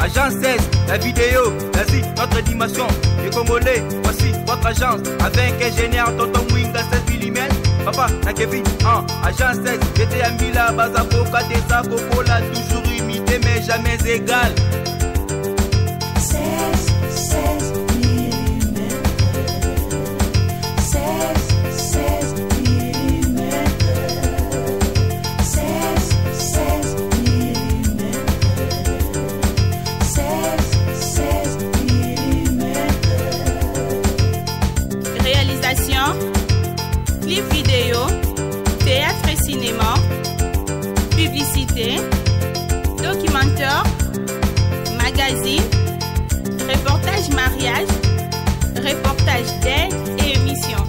Agence 16, la vidéo, l'Asie, notre dimension. Les Congolais, voici votre agence. Avec ingénieur Tonton Mwinga 16 mm. Papa, na Kevin, 1, agence 16, j'étais à Mila, Bazaboka, Desa, Kokola, toujours imité mais jamais égal. 16, 16 mm. 16, 16 mm. 16, 16 mm. 16, 16 mm. Réalisation, clip vidéo, théâtre et cinéma, publicité, documentaire, magazine, reportage mariage, reportage d'aide et émission.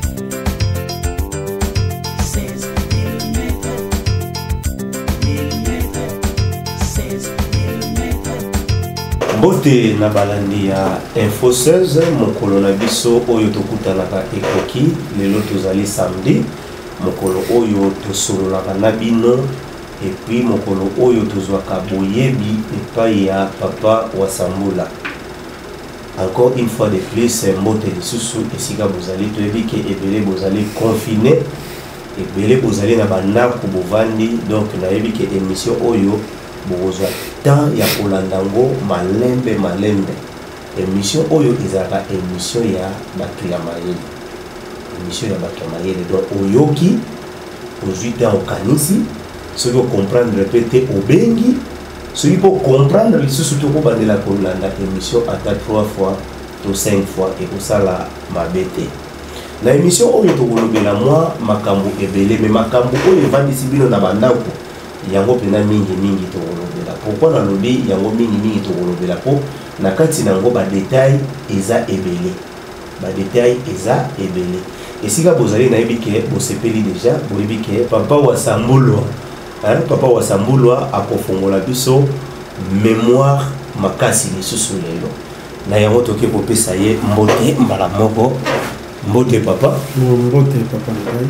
16 mm. Mm. 16 mm. Mbote na balandi ya Info 16, mokolo na biso oyo tokutanaka ekoki. Lelo tozali samedi, mokolo oyo tosololaka na bino et puis mokolo oyo tozwaka boyebi epai ya papa Wasambula. Encore une fois de plus, mbote lisusu esika bozali. Toyebi ke ebele bozali confiné, ebele bozali na bandako bovandi, donc nayebi ke émission oyo bokozwa temps ya kolanda yango malembe malembe. Émission oyo ezalaka émission ya bato ya mayele, émission ya bato ya mayele. Donc oyoki, ozwi temps, okanisi, soki ocomprendre pe te obengi, soki po comprendre lisusu te okobandela kolanda émission ata 3 fois to 5 fois, ekosala mabe te. Na émission oyo tokolobela mwa makambo ebele, me makambo oyo evandisi bino na bandako yango mpena mingi mingi tokolobela. Pourquoi nalobi yango mingi mingi tokolobela? Po na kati na yango badetail eza ebele, badetail eza ebele. Esika bozali nayebi ke bosepeli deja, boyebi ke papa Wasambulwa, hein, papa Wasambulwa akofongola biso mémoire makasi lisusu lelo. Na yango toke kopesa ye mbote mbala moko. Mbote papa. Mbote papa na ngai.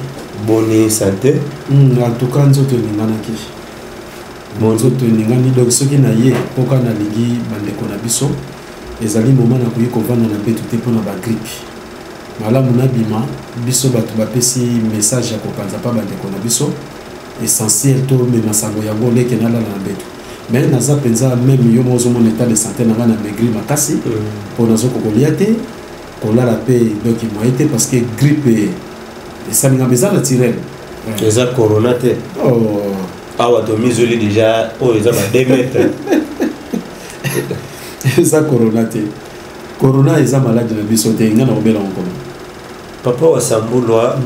Boni santé? En tout cas nzoto eninganaki. Bon, nzoto eningani, donc soki na ye mpoka nalingi bandeko na biso, ezali moment nakoki kovanda na mbeto te mpona bagrippe. Malamu nabima, biso bato bapesi message ya kopanza pa bandeko na biso, essentiel tomema sango yango leke nalala na mbeto. Mais naza mpenza même yo moko ozomona état de santé na ngai na maigri makasi, mpo nazokoka kolia te, kolala mpe donc moyen te, parce que grippe esali nga, eza naturel. Eza corona te. Oh. Awa tomizoli déjà oyo eza ba 2 mètres. Eza corona te. Corona eza maladi na biso te, nga na kobela nkolo. Papa Wasambulwa,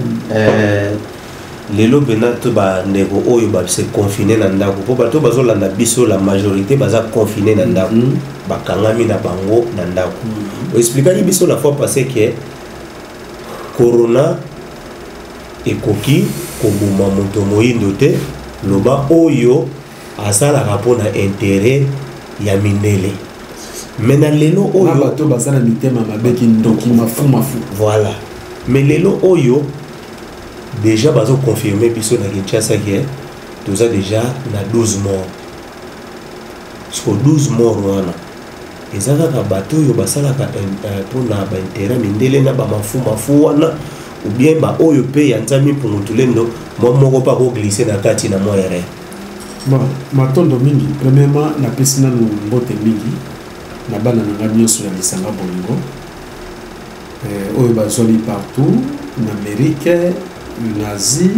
lelo mpena to bandeko oyo ba se confiner na ndako, po bato bazolanda biso la majorité baza confiner na ndako, bakangami na bango na ndako. Oexplikaki biso la fois passée ke corona ekoki koboma moto moyindo te, loba oyo asalaka mpona intérêt ya mindele. Mais na lelo oyo na bato baza na mitema mabe, kindoki, mafu mafu. Voilà. Mais lelo oyo déjà bazo confirmer biso na Kinshasa ke toza déjà na 12 morts. Siko 12 morts wana eza kaka bato oyo basalaka mpona ba intérêt mindele na ba mafu mafu wana, ou bien ba oyo pe ya Nzambe Mpungu Tulendo mwa moko pa ko glisser na kati na mwa erreur. Bon, matondo mingi. Premièrement, napesi nanu mbote mingi na bana na ngai nyonso ya lisanga bolingo, oyo bazwami partout na Amérique, na Asie,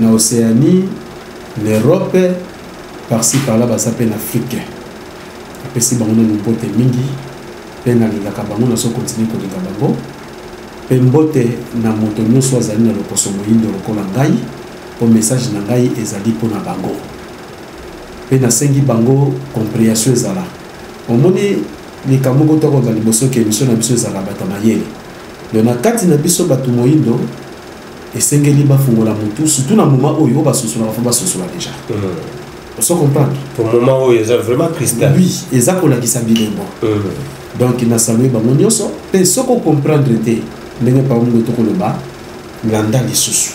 na Océanie, na Europe, par-ci par-là, baza pe na Afrique. Napesi bango nanu mbote mingi pe nalingaka bango, nazo continuer kolinga bango. Pe mbote na moto nyonso azali na loposo moyindo lokola ngai, po message na ngai ezali mpo na bango. Pe nasengi bango compréhension ezala. Omoni likambo moko tokoka liboso ke émission na biso ezala bato ya mayele. Donc na kati na biso bato moyindo esengeli bafungola motu, surtout na moment oyo basosolaka, faut basosola déjà. Oso comprendre? Pour moment oyo eza vraiment cristal. Oui, eza kolakisa bilembo. Donc na salue bango nyonso, pe soko comprendre te ndenge pa mungo tokoloba, landa lisusu.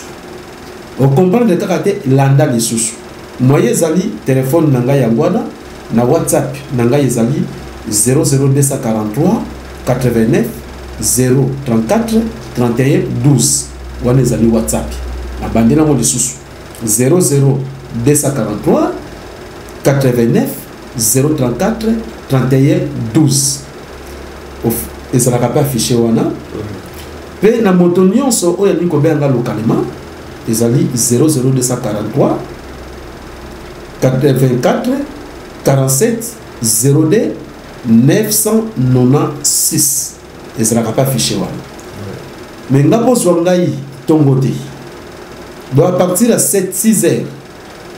O comprendre kaka te, landa lisusu. Moyen ezali téléphone na ngai yango wana, na WhatsApp na ngai ezali 00243 89 034 31 12. Wana ezali WhatsApp. Nabandeli yango lisusu: 00243 89 034 31 12. Ezalaka mpe affiche wana. Mpe na moto nyonso oyo alingi kobenga localement, ezali 00243 84 47 02 996. Ezalaka mpe affiche wana. Me nga bozwa ngai ntongo te. Donc à partir ya 7 6 heures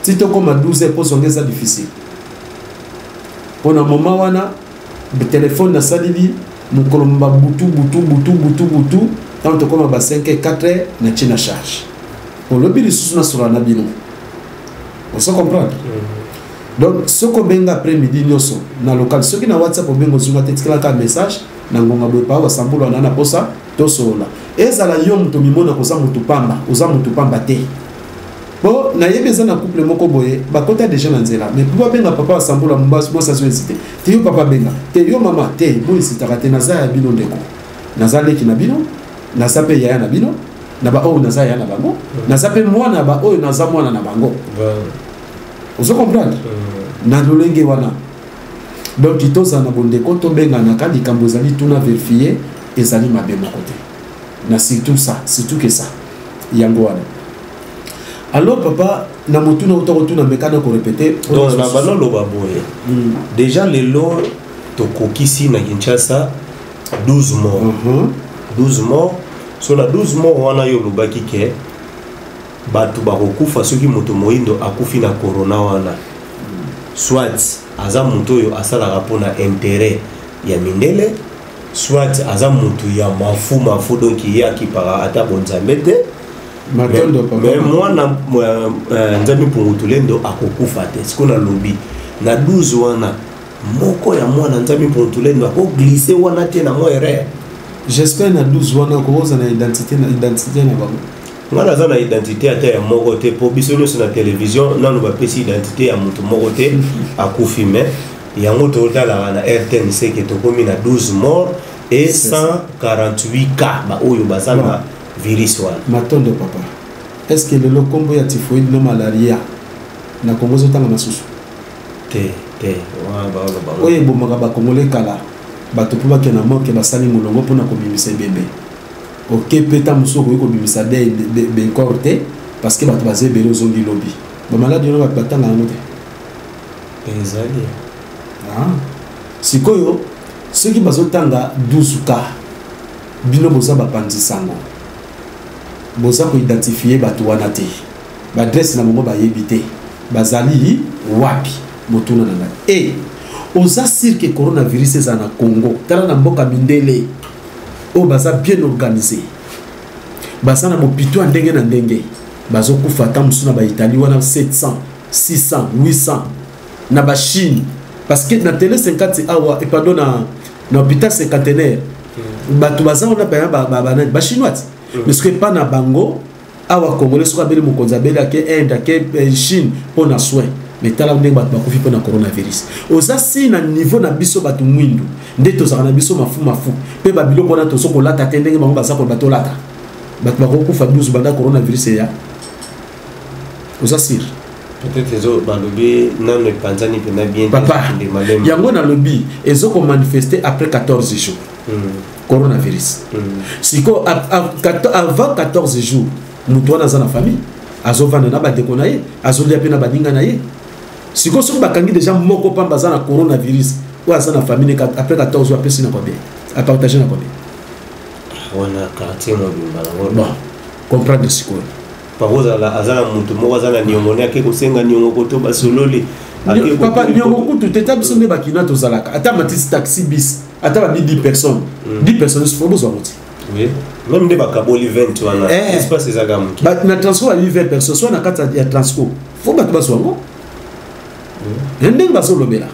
ti tokóma 12 heures, pozwa ngai eza difficile. Mpo na moment wana, telefone nasalili mokolo babutu butu butu butu butu. Ntango tokóma ba 5 heures, 4 heures, natie na charge. Olobi lisusu nasolola na bino, ozo comprendre? Donc soki obenga après midi nyonso na local, soki na WhatsApp obenga ozunga te, tikalaka message na ngonga boye pa wasambula na posa tosolola. Ezala yo moto mimona koza motu pamba, oza motu pamba te. Po nayebi eza na couple moko boye, bakota déjà na nzela, mais po babenga papa asambula, mwasi azo hésite te. Yo papa benga te, yo mama te, bohésitaka te. Naza ya bino ndeko, naza leki na bino, naza mpe yaya na bino. Na baoyo naza yaya na bango, naza mpe mwana ya baoyo naza mwana na bango. Ozo comprendre na lolenge wana? Donc tozala na bondeko, tobenganaka. Likambo ezali tuna vérifie, ezali mabe moko te. Na surtout ça, surtout que ça, yango wana. Alors papa, na motuna uta kotuna, meka na korépéter. Donc na baloloba boye: déjà lelo tokokisi na Kinshasa 12 morts. 12 morts. So na 12 morts wana, yo olobaki ke bato bakokufa soki moto moyindo akufi na corona wana, soit aza moto oyo asalaka mpona intérêt ya mindele, soit aza moto ya mafu mafu, donc ye akipaka ata bonzambe te. Matondo, papa. Mais mwana Nzambe Mpungu Tulendo akokufa te. Sikoyo nalobi, na 12 wana, moko ya mwana Nzambe Mpungu Tulendo akoglisse wana te na mwa erreur? J'espère na 12 wana okokoza na identité, na identité na bango. Nga naza na identité ata ya moko te, mpo biso nyonso na télévision nano bapesi identité ya moto moko te akufi. Mais yango totalaka na RTNC ke tokomi na 12 morts et 148 cas baoyo baza na virus wana. Matondo, papa. Est ce que lelo nkombo ya typhoïde na malaria na Kongo ezotanga masusu? Te te, wana baoloba. Oyo ebomaka bakongole kala, bato mpo bakende na morgue, basali molongo mpona kobimisa ebembe. Oke mpe ta mosusu okoki kobimisa benkor te parce que bato baza ebele, ozongi lobi. Bamaladi wana bato batanga yango te. Ezali. Ah. Sikoyo soki bazotanga 12 cas, bino boza bapanzi sango, boza koidentifie bato wana te, baadresse na bango bayebi te, bazali wapi? Motuna na ngai e oza sûr ke coronavirus eza na Congo? Tala na mboka mindele oyo baza bien organisé, baza na bopito ya ndenge na ndenge, bazokufa ata mosusu na baItalie wana 700, 600, 800, na baChine, parce que na télé 50 awa, pardon, na hôpital Cinquantenaire, bato baza wana baya banani, bachinois ti. Mais soki epa na bango awa, congolais soki abeli, mokonzi abeli, ake Inde, ake Chine mpo na soin. Mais tala ndenge bato bakufi mpo na coronavirus. Oza si na niveau na biso bato mwindu nde tozalaka na biso mafu mafu mpe babiloko wana tozo kolata te ndenge bango baza koloba tolata. Bato bakokufa 12 banda coronavirus eya, oza sûr? Peut-être ezo balobi nano epanzani mpena bien te. Papa, Ezokende malema. Yango nalobi, ezokomanifeste après 14 jours, coronavirus. Sikoyo avant 14 jours, moto wana aza na famille, azovanda na bandeko na ye, azolia mpe na baninga na ye. Sikoyo soki bakangi déjà moko pamba aza na coronavirus, oyo aza na famille, après 14 jours apesi na combien, apartage na combien? Wana quartier mobimba nango. Bon, comprendre sikoyo. Pakozala aza na motu moko aza na niongo ne, ake kosenga niongo koto basololi. Papa, niongo kutu te. Ta biso nde bakina tozalaka, ata matisi taxi bis, ata babi 10 personnes, 10 personnes fo bozwa ngo ti. Oui, même nde bakaboli 20 wana, espace ezaka moke. Na transport babi 20 personnes, soit na kati ya transport fo bato bazwa ngo na ndenge bazolobela.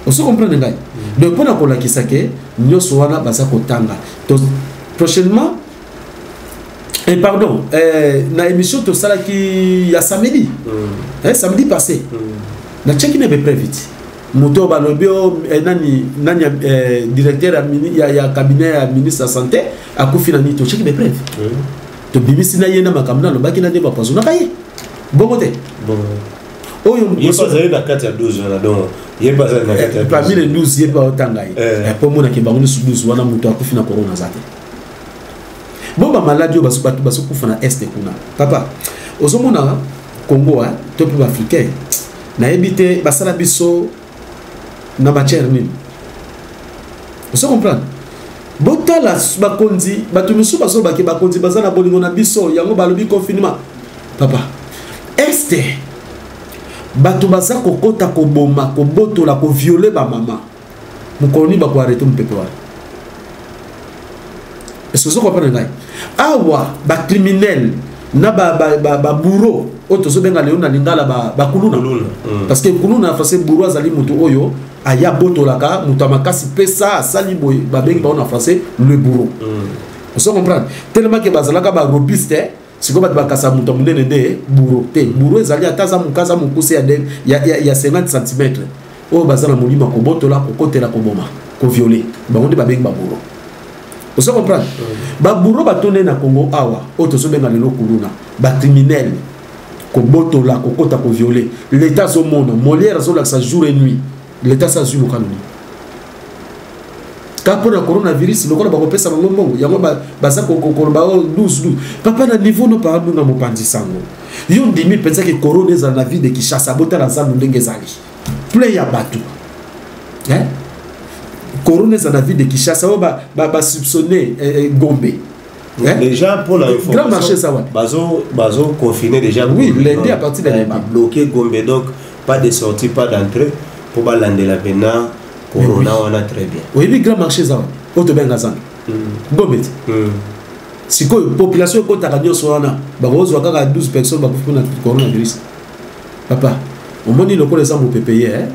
Ozo comprendre ngai? Donc mpona kolakisa ke nyonso wana baza kotanga. Prochainement, et pardon, na émission tosalaki ya samedi, samedi passé, natiaki na peu près vite. Moto oyo balobi o eh, nani nani eh, directeur ya, ya, ya cabinet ya ministre ya santé akufi na nini, totiaki bapreuve, tobimisi na ye na makambo na alobaki na nde bapoisonaka ye bongo te. Oyo ye azali na kati ya 12 wana, donc ye mpe azali na kati ya parmi les 12, ye mpe aotanga ye mpo omonaki bango nyonso 12 wana, moto akufi na corona aza te. Bo bamaladi oyo bato bazokufa na Est kuna, papa, ozomona Congo to mpe baafricain, nayebi te basala biso na matière nini. Ozo comprendre? Botala bakonzi, bato mosusu bazolobaki bakonzi baza na bolingo na biso, yango balobi confinement. Papa, Est bato baza kokota, koboma, kobotola, kovioler bamama. Mokolo nini bakoarrêter mopepe wana? Est-ce ozo comprendre ngai? Awa bacriminel na babourreau oyo tozobenga lelo na lingala bakuluna, parce que kuluna na français, bourreau azali moto oyo aya botolaka moto ya makasi, pesa asali boye, babengi bango na français le bourreau. Ozo comprendre? Tellement ke bazalaka barobiste, sikoyo bato bakasa moto ya monene nde bourreau te. Bourreau ezali ata aza moka, aza mokuse ya 50 cm, oyo baza na molimo ya kobotola, kokotela, koboma, kovioler, bango nde babengi babourreau. Ozo comprendre? Babourreau batonde na Congo awa, oyo tozobenga lelo kuluna, bacriminel, kobotola, kokota, kovioler. L'état azomona, Molière azolakisa jour et nuit. L'état sa azwi mokano nini kaka mpo na coronavirus? Lokola bakopesa bango mbongo, yango baza koloba o 12 12. Papa, na niveau no papa Mwinga, mopanzi sango, yo ndimi mpenza ke corona ezala na ville de Kinshasa? Botala zandu ndenge ezali plein ya bato, hein? Corona ezala na ville de Kinshasa oyo basoupçonne Gombe. Hein? Déjà, pour la Grand marché, ça va. Bazo, bazo confiné déjà. Oui, lundi, à partir de lundi. Bloqué Gombe, donc pas de sortie, pas d'entrée. Pour balander la pena, corona, on a très bien. Oui, oui, grand marché, ça va. Oyo tobenga zando. Gombe. Sikoyo population ekotaka nyonso wana, bakozwa kaka 12 personnes bakufi mpona coronavirus. Papa, omoni lokola eza mopepe ye, eh?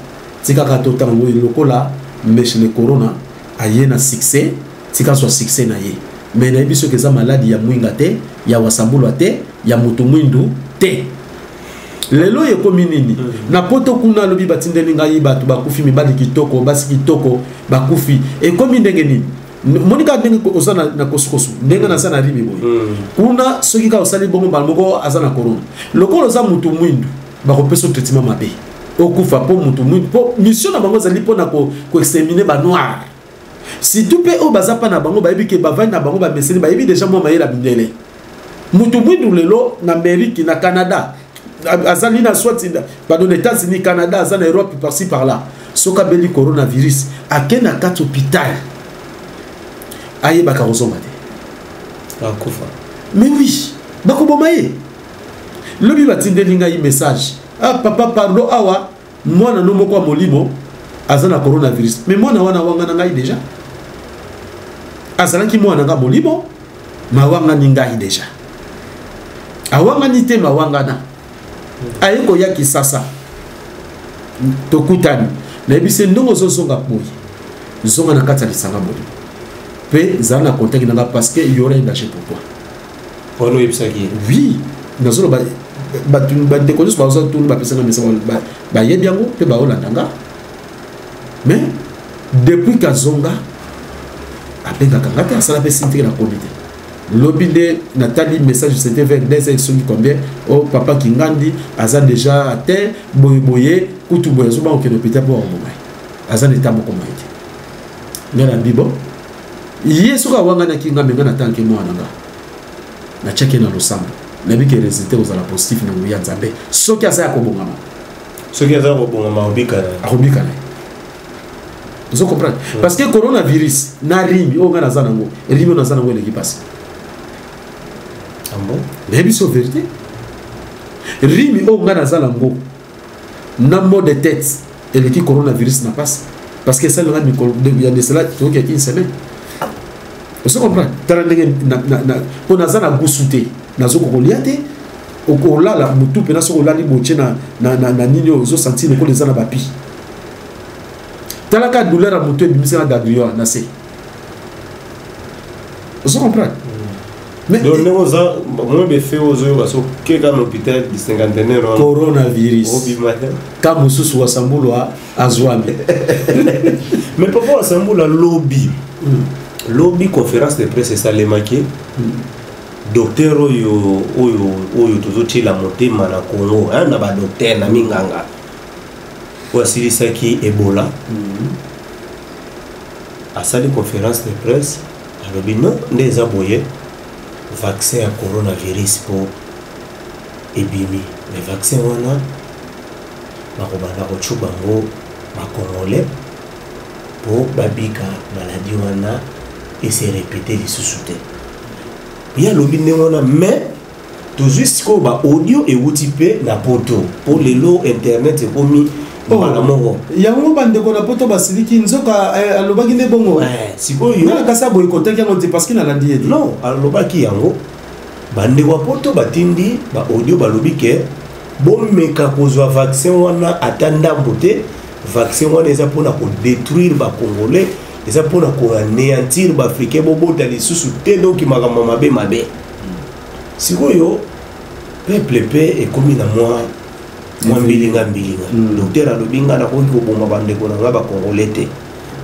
Tikaka totanga ngo lokola meshe le corona aye na succès, tika azwa succès na ye. Mais nayebi soki eza maladi ya mwinga te, ya wasambulwa te, ya moto mwindu te. Lelo oyo ekomi nini na poto kuna? Alobi batindeli ngai bato bakufi, mibali kitoko, basi kitoko bakufi. Ekomi ndenge nini? Moni kaka ndenge oza na kosukosu, ndenge naza na rhume boye kuna, soki kaka osali bongo, mbala moko aza na corona. Lokola oza motu mwindu, bakopesa traitement mabe, okufa mpo motu mwindu, mpo mission na bango ezali mpona koexterminer banoir, surtout mpe oyo baza mpa na bango. Bayebi ke bavandi na bango, bameseni, bayebi déjà mwa mayele ya mindele. Motu mwindu lelo na Amérique, na Canada, azali na soit, pardon, na États-Unis, Canada, aza na Europe, par-ci par-là, soki abeli coronavirus, ake na kati hôpital, ayebaka kozonga te. Akufa. Mais oui, bakoboma ye. Lobi batindeli ngai message: "Ah papa, pardon, awa mwana no moko ya molimo aza na coronavirus." Mais mwana wana wanga na ngai déjà, azalaki mwana nga molimo, mawangani ngai déjà, awangani te, mawangana aye koya Kisasa, tokutani, nayebisi ndenge ozozonga boye, zonga na kati ya lisanga molimo mpe zala na contact na nga, parce que y aura un danger pour toi. Wana oyebisaki ye? Oui, nazoloba bato, bandeko nyonso baza tunu, bapesanga mesa, bayebi yango mpe baolanda nga. Mais depuis kazonga, abengaka nga te, asala mpe sintike na komi te. Lobi nde natali message, c'était vers 2 heures soki combien: "Oh papa Kingandi aza déjà atteint boye boye, kutu boye, azobanga kokende hôpital mpo akoboma ye, aza na état moko moye te." Ngai nabi bon, ye soki awanganaki nga, me nga natanke mwana nga, natiaki ye na losambo, nayebi ke résultat kozala positif na nguya Nzambe, soki aza ya kobongama. Soki aza kobongama, obika na ye. Akobika na ye, ozo comprendre? Parce que coronavirus na rhume oyo ngai naza nango, rhume oyo naza nango eleki mpasi. Ah bon? Nayebi so vérité, rhume oyo ngai naza nango na maux de tête eleki coronavirus na mpasi, parce que esalelanga mikolo ya de cela, toyoki une semaine. Ozo comprendre? Tala ndenge mpo naza na gusu te, nazokoka kolia te, okolala motu mpena, soki olali botie na nini oyo, ozosentir lokola eza na bapi. Talaka douleur ya motu ebimisi na ganglion na se. Ozo comprendre? Mais Donc ndenge oza mwa befe ozoyoka so keka na hôpital du cinquantenaire wana coronavirus obima te. Ka mosusu Wasambulwa azwami. Mais papa Wasambula, lobi lobi conférence de presse esalemaki. Docteur oyo tozotiela motema na Congo, hein, na badocteur na minganga oyo asilisaki Ebola, asali conférence de presse, alobi non, nde eza boye, vaccin ya coronavirus mpo ebimi, mais vaccin wana bakobanda kocuba yango bacongolais mpo babika, maladie wana ese répéter lisusu te. Ye alobi ndenge wana, mais tozwi sikoyo baaudio ewuti mpe na Poto, mpo lelo internet ekomi mbala moko. Yango bandeko na Poto basiliki, nzoka alobaki nde bongo. Sikoyo Nanga kasi aboyikotaki yango te parce que nalandi ye te. Non, alobaki yango. Bandeko ya Poto batindi baaudio, balobi ke bomeka kozwa vaccin wana ata ndambo te. Vaccin wana eza mpona kodétruire bacongolais, eza mpona koanéantir baafricain, bobota lisusu te. Donc makambo mabe mabe. Sikoyo peuple mpe ekomi na mwa mbilinga mbilinga. Docteur alobi nga nakoki koboma bandeko na nga bacongolais te.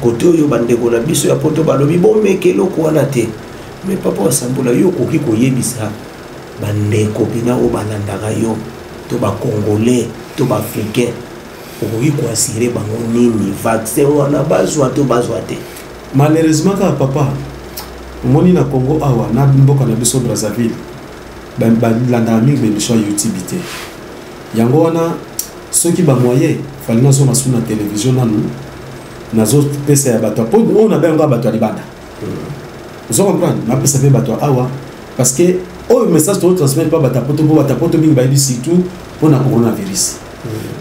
Kote oyo bandeko na biso ya Poto balobi bomeka eloko wana te. Mais papa Wasambula, yo okoki koyebisa bandeko mpena oyo balandaka yo, to bacongolais to baafricain, okoki koassurer bango nini? Vaccin wana bazwa to bazwa te? Malheureusement kaka papa, omoni na Congo awa, na mboka na biso Brazzaville, balandaka mingi baémission ya YouTube te. Yango wana soki bamoye fali nazonga su na télévision, nanu nazopesa ya bato po oyo nabe yango ya bato ya libanda. Ozo comprendre? Napesa mpe bato ya awa, parce que oyo message tozotransmettre mpa bato ya Poto, mpo bato ya Poto mingi bayebi surtout mpona coronavirus.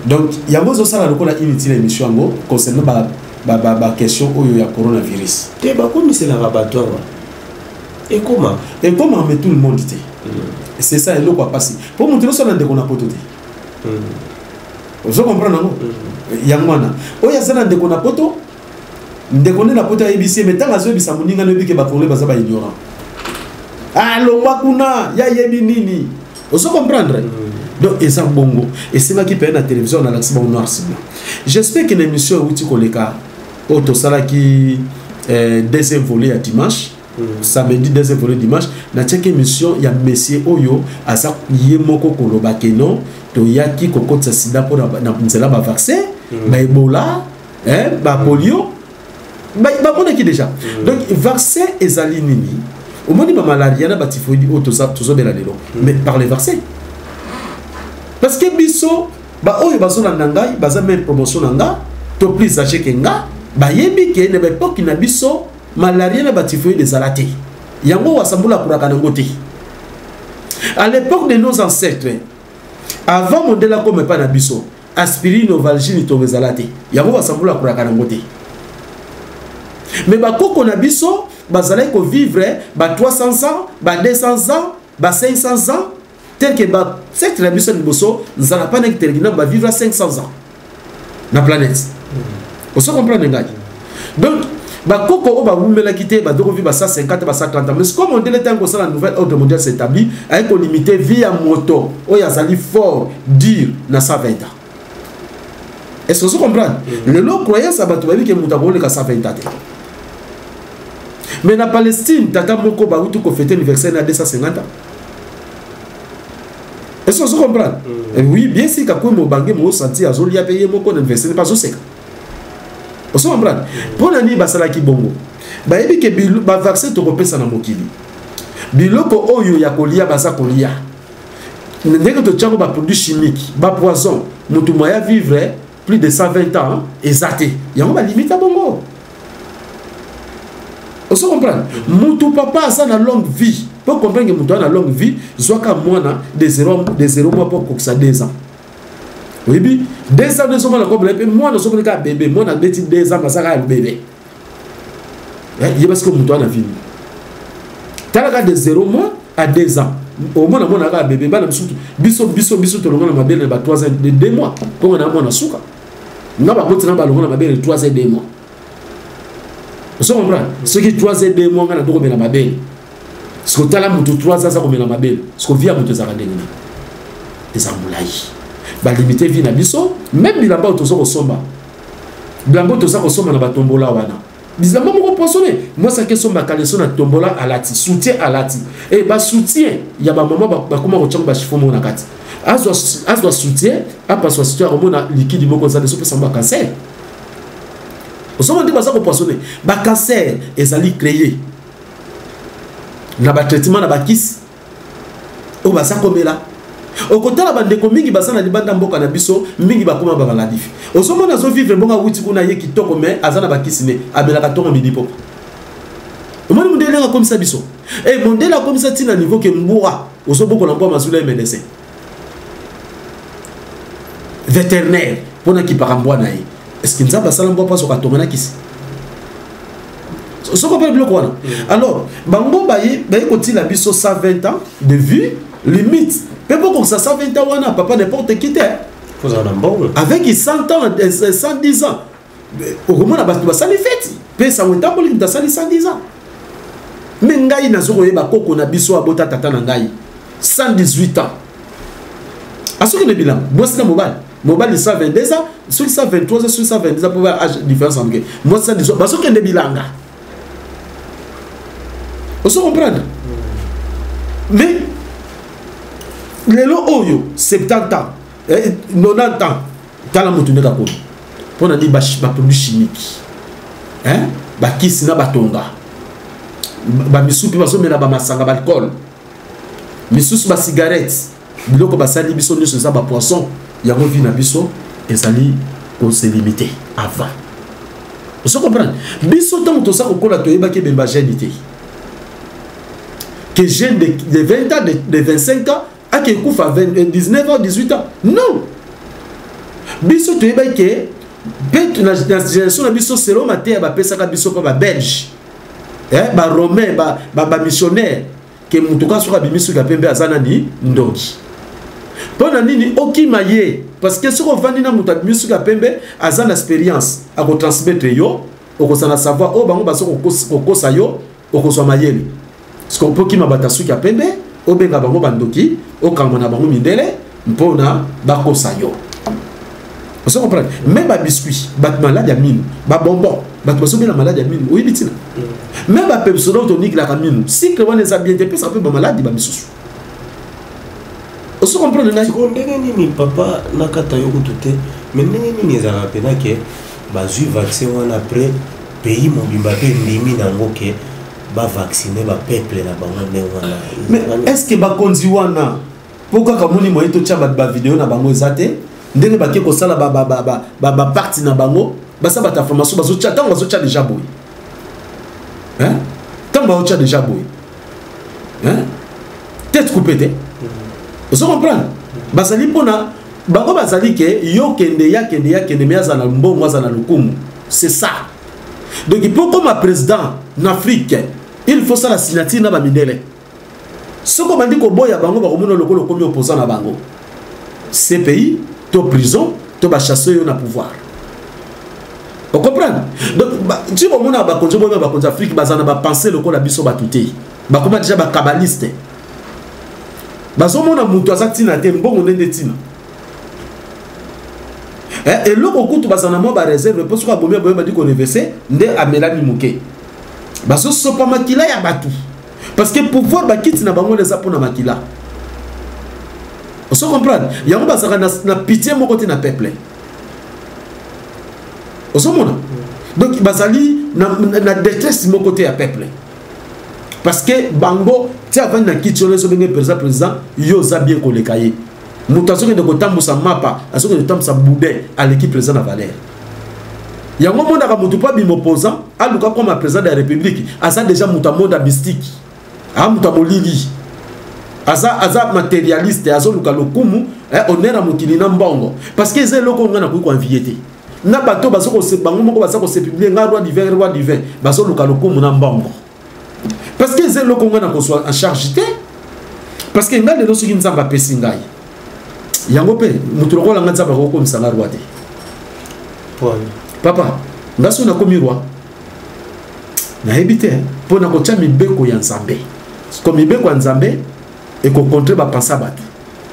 Donc yango ezosala lokola inutile émission yango concernant baquestion oyo ya coronavirus. Te, bakomiselaka bato awa, ekoma. Ekoma, mais tout le monde te. C'est ça eloko ya pasi, mpo moto nyonso na ndeko na Poto te. Ozo comprendre yango? Yango wana oyo aza na ndeko na Poto, ndeko nde na Poto ayebisi ye, mais ntango azoyebisa moninga, noyebi ke bacongolais baza baignorant, alongwa kuna, ya yebi nini. Ozo comprendre? Donc eza bongo, esengaki mpe na télévision nalakisi bango noir sur blanc. J'espère que na émission euti koleka oyo tosalaki, deuxième volet ya dimanche, samedi deuxième volet dimanche, natiaki émission ya monsieur oyo aza ye moko koloba ke non, toyaki kokotisa sida mpo na nzela bavaccin, baebola, bapolio, bamonaki déjà. Donc vaccin ezali nini? Omoni bamalaria na batyphoïde oyo tozobela lelo, mais par les vaccins, parce que biso baoyo bazolanda ngai baza même promotion na nga to plus âgé ke nga, bayebi ke na baépoque na biso malaria na batyphoïde ezala te. Yango Wasambula akuraka nango te. À l'époque de nos ancêtres, avant mondele akoma epai na biso, aspirine, Novalgine, tongo ezala te. Yango Wasambula akuraka nango te. Mais bakoko na biso bazalaki kovivre ba 300 ans, ba 200 ans, ba 500 ans, tel que baancêtre na biso ya liboso nzala mpa ndenge teleki nano bavivre 500 ans na planète. Ozo comprendre ngai? Donc bakoko oyo bawumelaki te, badokovi ba 150, ba 130 ans. Mais comme mondele ntango kosala nouvel ordre mondial s'établit, aye kolimite vie ya moto oyo azali fort dur na 120 ans. Est ce que ozo comprendre? Lelo croyance ya bato bayebi ke moto akoleka 120 ans te. Mais na Palestine, tata moko bauti kofêter anniversaire na 250 ans. Est-ce que ozo comprendre? Oui, bien sûr, kakwe mobange mosanti azolia mpe ye moko na anniversaire mpe azoseka. Ozo comprendre? Mpo na nini basalaki bongo? Bayebi ke bavaccin tokopesa na mokili, biloko oyo ya kolia baza kolia, ndenge totiango baproduit chimique, bapoison, motu moya vivre plus de 120 ans eza te. Yango balimita bongo. Ozo comprendre? Mutu papa aza na longue vie, po comprendre ke mutu aza na longue vie, zwaka mwana de 0 mois mpo kokisa 2 ans. Oyebi 2 ans ezomona kobela mpe mwana ozomona kaka bébé. Mwana abeti 2 ans, baza kaka bébé. Yeba sikoyo moto wana vie, talaka de 0 mois à 2 ans, omona mwana kaka bébé. Bana misusu, biso tolonga na mabele na ba 3 ans de 2 mois. Mponga na mwana suka nga baboti na balonga na mabele 3 ans 2 mois. Ozo comprendre? Soki 3 ans 2 mois nga na tokomela mabele. Siko tala moto 3 ans aza komela mabele, siko vie ya moto ezalaka ndenge nini? Eza molai. Balimite vie na biso, meme bilamba oyo toza kosomba, bilamba oyo toza kosomba na batombola wana, bilamba moko poisonne. Mwasi ake somba caleçon na tombola, alati soutien, alati e basoutien ya bamama bakoma kotyango bachiffon moko na kati, azwa soutien, apaswa soutien, akomona liquide moko eza ezopesa yango bacancer. Ozomona nde baza kopoisonne, bacancer ezali créé na batraitement na bakisi oyo baza komela. Okotala bandeko mingi baza na libanda mboka na biso, mingi bakoma bamaladifi. Ozomona azovivre mbongo, awuti kuna, ye kitoko, mais aza na bakisi ne amelaka ntongo, midi, poko. Omoni mondele ndenge akomisa biso? E mondele akomisa ntina niveau ke mbwa ozobokola mbwa mazula ye médecin vétérinaire mpona kipaka mbwa na ye. Est ce que Nzambe asala mbwa mpo azoka tonga na kisi? Soko mpe biloko wana. Alors bango baye kotila biso 120 ans de vie limite, mpe bokokisa 120 ans wana, papa, n'importe qui te. Kozala na mbongo. Avec 100 ans, 110 ans, okomona bato basali feti mpe sango etamboli, moto asali 110 ans. Me ngai nazo koyeba koko na biso abota tata na ngai 118 ans, asokende bilanga, mwasi na mobali, mobali 122 ans, soki 123 ans, soki 122 ans, mpo âge différence ya moke, mwasi 118, bazokende bilanga. Ozo comprendre? Mais lelo oyo 70 ans, 90 ans, tala moto ndenge akomi. Mpo na nini? Baproduit chimique, hein? Bakisi na batonga bamisusu mpe bazomela bamasanga, baalcool misusu, basigarette, biloko basali biso nyonso eza bapoisson. Yango vie na biso ezali kose limite avant. Ozo comprendre? Biso ntango toza kokola, toyebaki ebemba jeune te, que jeune de 20 ans, de 25 ans ake kufa 19 ans, 18 ans, non. Biso toyebaki ke mpe na génération na biso, selon mateya bapesaka biso mpa babelge, baromain, bamissionnaire, ke moto kaka soki abimi suki ya pembe aza nani? Ndoki. Mpo na nini okima ye? Parce que soki ovandi na moto abimi suki ya pembe, aza na expérience, akotransmettre yo, okozala na savoir oyo bango baza kokosa yo, okozwa mayele. Parce mpo okima bato ya suki ya pembe, obenga bango bandoki, okangama na bango mindele mpona bakosa yo. Ozo comprendre? Même babiscuit, bato maladi ya minu, babonbon, bato bazobela maladi ya minu, oyebi ntina? Même bapepsodent tonikelaka minu, cycle wana eza bien te, epesaka mpe bamaladi bamisusu. Ozo comprendre ngai? Sikoyo ndenge nini, papa, nakata yo kutu te, mais ndenge nini ezalaka mpena ke bazwi vaccin wana, après pays mobimba mpe ndimi nango ke bavaccine bapeuple na bango ndenge wana? Mais est ce que bakonzi wana, mpo kaka moni moye totya bato bavideo na bango eza te, ndenge bake kosala baparti na bango, basala bato ya formation, bazotya ntango bazotya deja boye, ntango bazotya deja boye tête coupée te? Ozo comprendre? Bazali mpona bango, bazali ke yo kende, ya kende, ya kende, me aza na mbongo, aza na lokumu, c'est ça. Donc mpo koma président na Afrique, il faut sala signature na bamindele. Soki obandi koboya bango, bakomona lokola okomi opposant na bango, CPI to prison to bachasse yo na pouvoir. Ocomprendre? Donc ti bomona bakonzi, bomona bakonzi Afrique baza na bapense lokola biso bato te, bakoma déjà bakabaliste, bazomona moto aza ntina te, mbongo ndenge ntina. Eloko kutu baza na mwa bareserve, mpo soki abomi aboye, bandi koreverse nde amelani moke, bazosopa makila ya bato, parce que pouvoir, bakiti na bango eza mpona makila. Ozo comprendre? Yango bazalaka na pitié moko te na peuple. Ozomona? Donc bazali na détresse moko te ya peuple, parce que bango ti avandi na kiti wana, ezobenge président, président, yo oza bien koleka ye. Moto azokende kotambusa mapa, azokende kotambusa boudin, aleki président na valeur. Yango omonaka motu mpo abima opposant, aluka koma président de la République, aza déjà moto amonda mystique, aa moto ya molili, aza matérialiste, azoluka lokumu, honneur ya mokili na mbongo, parce que eza eloko oyo ngai nakoki koenvier te na bato bango moko baza kose publier: "Ngai roi divin, roi divin." Bazoluka lokumu na mbongo, parce que eza eloko ngai nakozwa en charge te. Parce que ngai lelo, soki Nzambe apesi ngai yango, mpe moto lokola ngai, Nzambe akokomisa ngai roi te. Papa, nga soki nakomi roi, nayebi te mpo na kotia mibeko ya Nzambe. Comme mibeko ya Nzambe ekokontre bapense ya bato,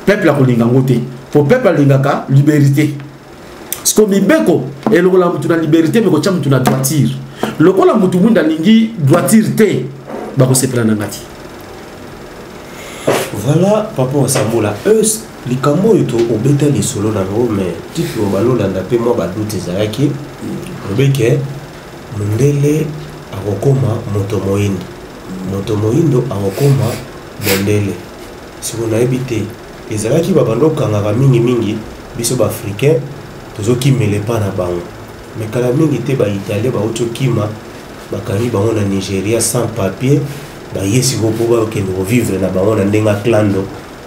peuple akolinga yango te, po peuple alingaka liberté. Siko mibeko elokola mutu na liberté, me kotya mutu na droiture. Lokola mutu mwinda alingi droiture te, bakosepela na ngati. Voilà, papa Wasambula, eus likambo oyo to obeta lisolo na yango, mais titre oyo balolanda mpe mwa badoute ezalaki olobeke mondele akokoma moto moyindo, moto moyindo akokoma mondele. Sikoyo nayebi te, ezalaki babanda okangaka mingimingi biso baafricain tozokimela epa na bango, mais kala mingi te baitalien bauti okima, bakangi bango na Nigeria sans papier, baye sikoyo mpo bakende kovivre na bango na ndenge ya clando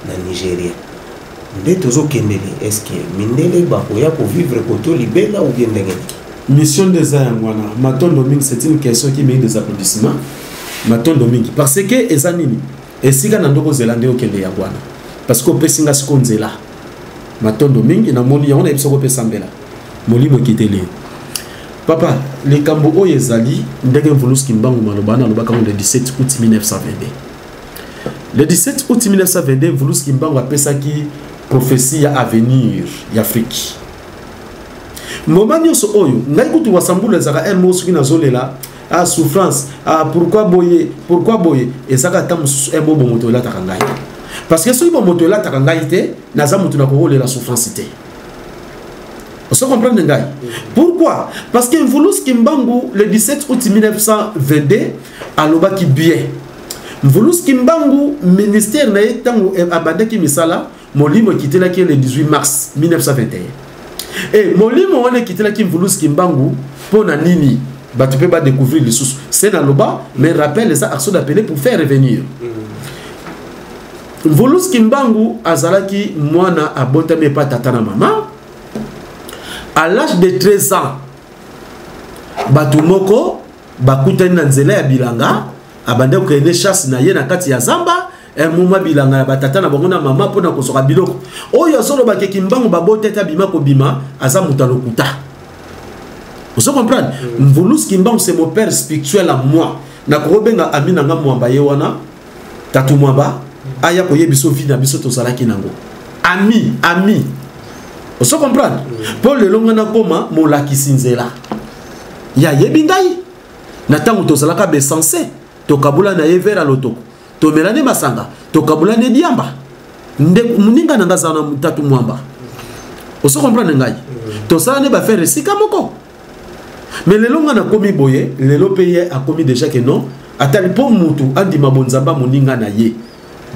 na Nigeria. Nde tozokendele, est-ce mindele bakoya kovivre koto libela ou bien ndenge nini? Mission nde eza yango wana. Matondo mingi, c'est une question qui mérite des applaudissements. Matondo mingi, parce que eza nini esika na ndoko ozela nde okende yango wana, parce que opesi nga siko nzela. Matondo mingi, namoni yango, nayebi soko opesa mbela molimo ekiteli yo. Papa, likambo oyo ezali ndenge Mvuluzi Kimbangu maloba wana alobaka ngo le 17 août 1922. Le 17 août 1922, Mvuluzi Kimbangu apesaki prophétie ya avenir ya Afrique. Ngoma nyonso oyo ngai kutu Wasambula ezalaka heure moko soki nazolela ah souffrance, ah pourquoi boye, pourquoi boye, ezalaka ata mosusu heure moko bomoto elataka ngai, parce que soki bomoto elataka ngai te, naza moto nakokolela souffrance te. Ozo comprendre ngai? Pourquoi? Parce que Mvuluzi Kimbangu le 17 août 1922 alobaki bien. Mvuluzi Kimbangu ministère na ye ntango abandaki misala, molimo ekitelaki ye le 18 mars 1921. E molimo wana ekitelaki Mvuluzi Kimbangu mpo na nini? Bato mpe badécouvrir lisusu se na loba, mais rappel eza action d'appeler pour faire revenir. Mvuluzi Kimbangu azalaki mwana abotami epa tata na mama. À l'âge de 13 ans, bato moko bakutani na nzela ya bilanga, abandaki kokende chasse na ye na kati ya zamba, moma bilanga ya batata na bango na mama mpona kozwaka biloko. Oyo azolobaka Kimbangu babota ete abima kobima, aza moto ya lokuta. Ozo comprendre? Mvuluzi Kimbangu, c'est mon père spirituel à moi. Nakokobenga ami na nga Mwamba, ye wana tatu Mwamba aya koyebi biso vie na biso tozalaki nango ami ami. Ozo comprendre? Mpo lelo nga nakoma molakisi nzela, ya yebi ngai na ntango tozalaka besense, tokabula na ye verre ya lotoko, tomelani masanga, tokabulani diamba. Nde moninga na nga aza na tatu Mwamba. Ozo comprendre ngai? Tosala nde bafere esika moko, mais lelo nga nakomi boye, lelo mpe ye akomi déjà ke non. Atali mpo mutu andima bonzamba moninga na ye,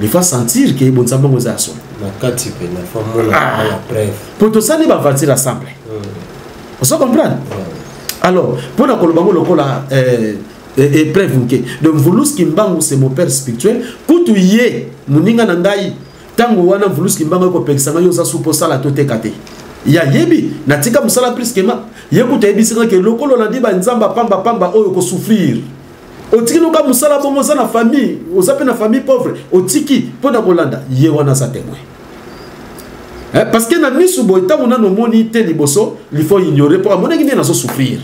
il faut sentir ke bonzamba yango eza ya solo. Na kati mpe na fa mona la preuve. Mpo tosali baaventure ensemble. Ozo comprendre? Alors mpo na koloba ngo lokola épreuve moke. Donc Mvuluzi Kimbangu, c'est mon père spirituel. Kutu ye moninga na ngai ntango wana Mvuluzi Kimbangu ekopekisa ngai, yo oza supu osala toteka te, ya yebi natika mosala priskema. Ye kutu ayebisi ngai ke lokolo olandi banzamba pamba pamba oyo kosouffrir, otiki noka mosala bongo, oza na famille, oza mpe na famille pauvre, otiki mpo na kolanda ye wana, aza témoin. Eh, parce que na misu boye, ntango nano omoni te liboso, il faut ignorer, mpo amonaki nde nazosouffrir.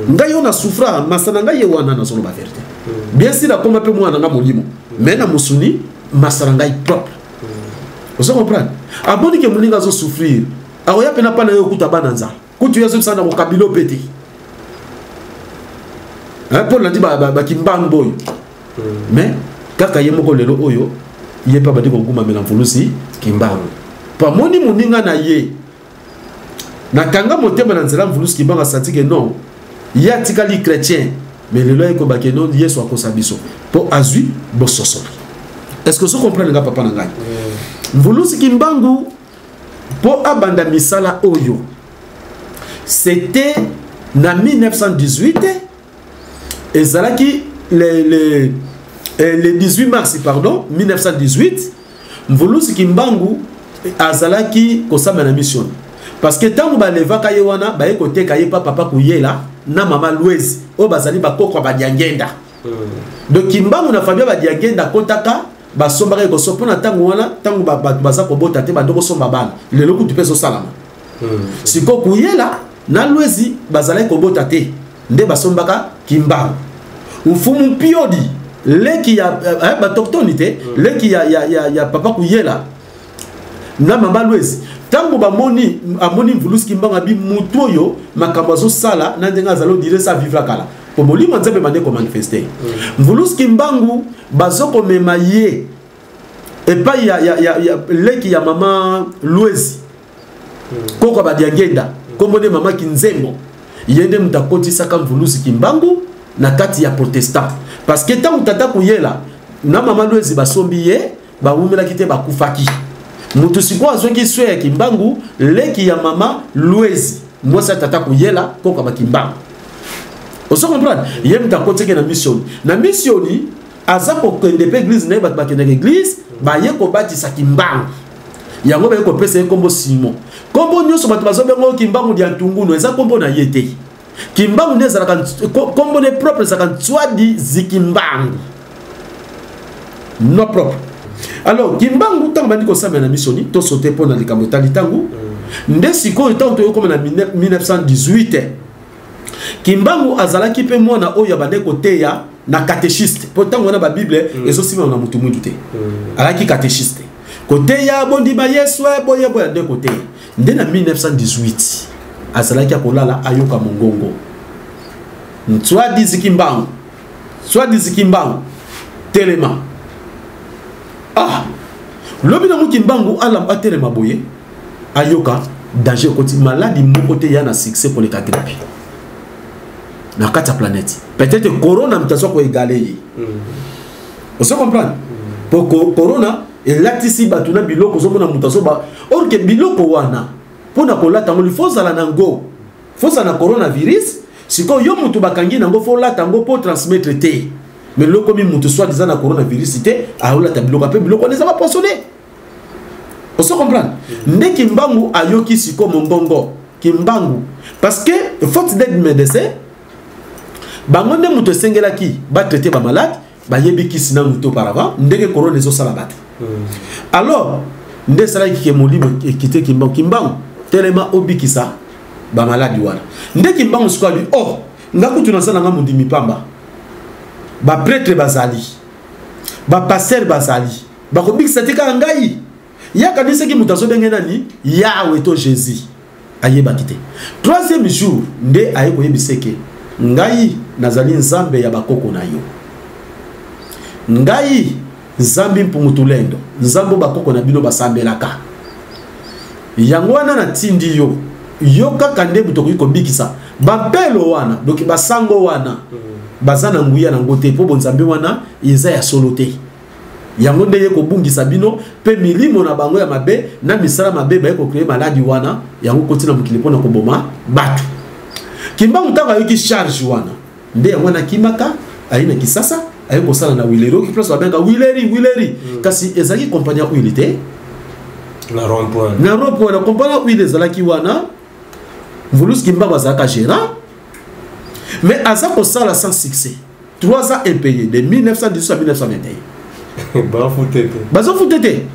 Ngai oyo nasouffra masa na ngai ye wana, nazoloba vérité. Bien sûr akoma mpe mwana na nga molimo, mais na mosuni masa na ngai propre. Ozo comprendre? Amoni ke moninga azosouffrir, akoya mpe na mpa na ye okuta bana nzala. Kutu ye azobisa na kokabilo mpe te mpo nandi bakimbangu oyo, mais kaka ye moko lelo oyo ye mpe abandi kogumamela Mvuluzi Kimbangu, mpo amoni moninga na ye nakanga motema na nzela Mvuluzi Kimbangu, asanti ke non, ye atikali chrétien, mais lelo ayekobake non, Yesu akosa biso mpo azwi bososoli. Est ce que ozo comprendre nga, papa na ngai? Mvuluzi Kimbangu mpo abanda misala oyo, c'était na 1918, ezalaki le 18 mars, pardon, 1918. Mvuluzi Kimbangu azalaki kosamba na mission, parce que ntango balevaka ye wana, baye koteka ye pa papa Kuyela na mama Louise oyo bazali bakoko ya Badiangenda. Donc Kimbangu na famille ya Badiangenda akotaka, basombaka ye koso mpona ntango wana, ntango bato baza kobota te, bando kosomba bana. Lelo kutu mpe ezosalama. Sikoyo Kuyela na Lwezi bazalaki kobota te, nde basombaka Kimbangu. Mfumu Mpiodi. Leki ya baautochtone te, leki ya papa Kuyela na mama Lwezi. Ntango bamoni, amoni Mvuluzi Kimbangu, abi mutu oyo makambo azosala na ndenge azali, on dirait ça vivra kala, po molimo Nzambe bande komanifeste. Mvuluzi Kimbangu bazokomema ye epai ya leki ya mama Lwezi, koko Badiangenda, kombo nde mama Kinzembo. Ye nde moto akotisaka Mvuluzi Kimbangu na kati ya protestant, parce que ntango tata Kuyela na mama Lwezi basombi ye, bawumelaki te, bakufaki. Moto sikoyo azwaki soin ya Kimbangu, leki ya mama Lwezi, mwasi ya tata Kuyela, koko Bakimbangu. Ozo comprendre? Ye moto akotiki na missioni. Na missioni aza kokende mpe église na ye, bato bakendaka église, baye kobatisa Kimbangu. Yango baye kopesa ye nkombo Simon. Nkombo nyonso bato bazobenga oyo Kimbangu dia Ntungunu, eza nkombo na ye te. Kimbangu nde ezalaka nkombo ne propre, ezalaka Ntswadi Zikimbangu, nom propre. Alors Kimbangu, ntango bandi kosambela na misoni, tosote mpo na likambo etali ntango nde sikoyo. Ntango toyokoma na 1918, Kimbangu azalaki mpe mwana oyo abandaki koteya na catéchiste, mpo ntango wana babible ezosimama na motu mwindu te. Azalaki catéchiste, koteya bondima Yesu, boye boya nde koteya. Nde na 1918 azalaki akolala, ayoka mongongo: "Ntswadi Kimbangu, Ntswadi Kimbangu, telema." Ah, lobi nango Kimbangu alam atelema boye, ayoka danger ekoti, maladi moko te ya na succès koleka grippe na kati ya planète. Peut-être corona moto azwa koégaler ye. Ozo comprendre? Po corona elatisi bato na biloko, ozomona moto azoba, or que biloko wana, mpona kolata yango, faut ozala nango, faut ozala na coronavirus. Sikoyo yo moto bakangi nango, faut olata yango mpo transmettre te. Mais lokomi moto soit eza na coronavirus te, aolata biloko mpe biloko wana eza bapoisonné. Ozo comprendre? Nde Kimbangu ayoki siko mongongo Kimbangu, parce que faute d'aide médecin, bango nde moto esengelaki batraite bamalade, bayebi kisi na moto auparavant ndenge corona ezosala bato. Alors nde esalaki ke molimo ekite Kimbangu: "Kimbangu, telema, obikisa bamaladi wana." Nde Kimbangu sikoyo abi: "Oh, nga kutu naza nanga mondimi pamba, baprêtre bazali, bapasteur bazali, bakobikisa te, kaka ngai." Yakanisaki moto azobenge nani, Yawe to Jésus, ayebaki te. Troisième jour nde aye koyebisa eke: "Ngai nazali Nzambe ya bakoko na yo, ngai Nzambe Mpungutulendo, Nzambe oyo bakoko na bino basambelaka. Yango wana natindi yo, yo kaka nde moto okoki kobikisa bampelo wana." Donc basango wana baza na nguya nango te, mpo bonzambe wana eza ya solo te. Yango nde ye kobungisa bino mpe milimo na bango ya mabe na misala mabe, baye kocréer maladi wana, yango koti na mokili mpona koboma bato. Kimbangu ntango ayoki charge wana, nde yango wana akimaka, aye na Kisasa, aye kosala na huilerie. Oki place babenga huilerie, huilerie, kasi ezalaki compagnie ya huile te. Na rond point. Na rond point, na compagnie ya huile ezalaki wana. Mvuluzi Kimbangu azalaka gérant, mais aza kosala sans succès, 3 ans impayé, de 1918 à 1921. Bafute te. Bazofute te.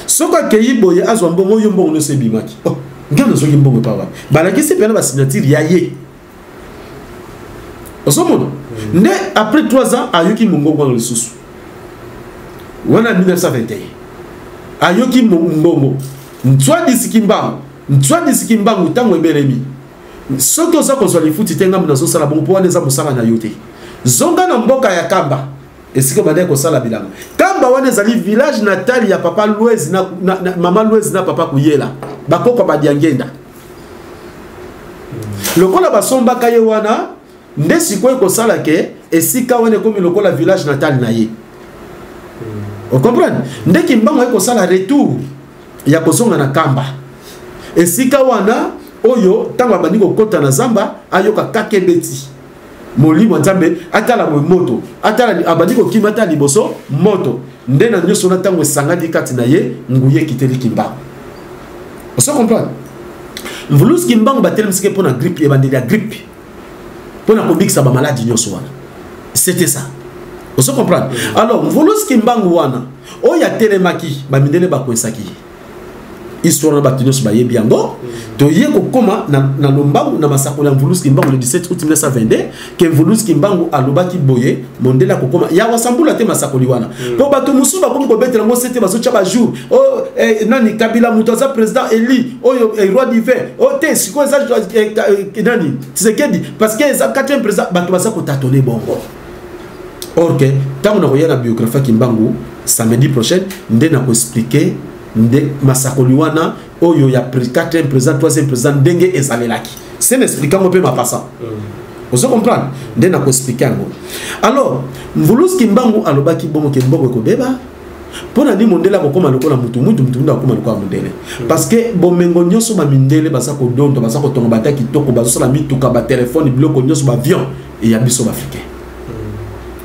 Soki akei boye, azwa mbongo oyo, mbongo nyonso ebimaki. Oh, ngai nazwaki mbongo epa wapi? Balakisi mpena basignature ya ye. Ozomona? Nde après 3 ans ayoki mongongo wana lisusu wana, 1921, ayoki mongongo: "Ntswadisi Kimbangu, Ntswadisi Kimbangu, ntango ebelemi. Soki oza kozwa lifuti te, ngambo nazosala bongo, mpo wana eza mosala na yo te. Zonga na mboka ya Kamba, esika bandaki kosala bilanga." Kamba wana ezali village natal ya papa Louise na mama Louise na papa Kuyela, bakoko Badiangenda. Lokola basombaka ye wana, nde sikoyo ekosala ke esika wana ekomi lokola village natal na ye. Ocomprendre? Nde Kimbangu ekosala retour ya kozonga na Kamba, esika wana oyo ntango abandi kokɔta na zamba, ayoka kaka ebeti, molimo ya Nzambe, atala boye moto, atala, abandi kokima, atala liboso moto. Nde na nyonso na ntango esangani kati na ye, nguya ekiteli Kimbangu. Ozo comprendre? Mvuluzi Kimbangu batelemisaki mpo na grippe, ebandeli ya grippe, mpo na kobikisa bamaladi nyonso wana. C'était ça. Ozo comprendre? Alors mvuluzi Kimbangu wana oyo atelemaki, bamindele bakwesaki ye. Histoire na bato nyonso bayebi yango. Toye kokóma na lombangu na masakoli ya Mvuluzi Kimbangu le 17 août 1922, ke Mvuluzi Kimbangu alobaki boye: mondele akokóma ya wasambula te. Masakoli wana, mpo bato mosusu bakomi kobetela yango sete, bazotya bajour oh, nani, Kabila moto aza président eli oyo, roi divin oyo te. Sikoyo eza nani, Tshisekedi, parce que eza quatrième président. Bato baza kotâtonner bongo. Or ke ntango nakoya na biographie ya Kimbangu samedi prochain, nde nakoexpliquer nde masakoli wana oyo ya quatrième président, troisième président, ndenge ezalelaki. Se na expliquer yango mpe mapasa, ozo comprendre nde nakoexpliquer yango. Alors Mvuluzi Kimbangu alobaki bongo ke mbongo ekobeba. Mpo na nini? Mondele akokóma lokola mutu mutu, mutu mutu akokóma lokola mondele, parce que bomengo nyonso bamindele baza kodonda, baza kotonga bata kitoko, bazosala mituka, batelefone, biloko nyonso, baavion, eya biso baafricain.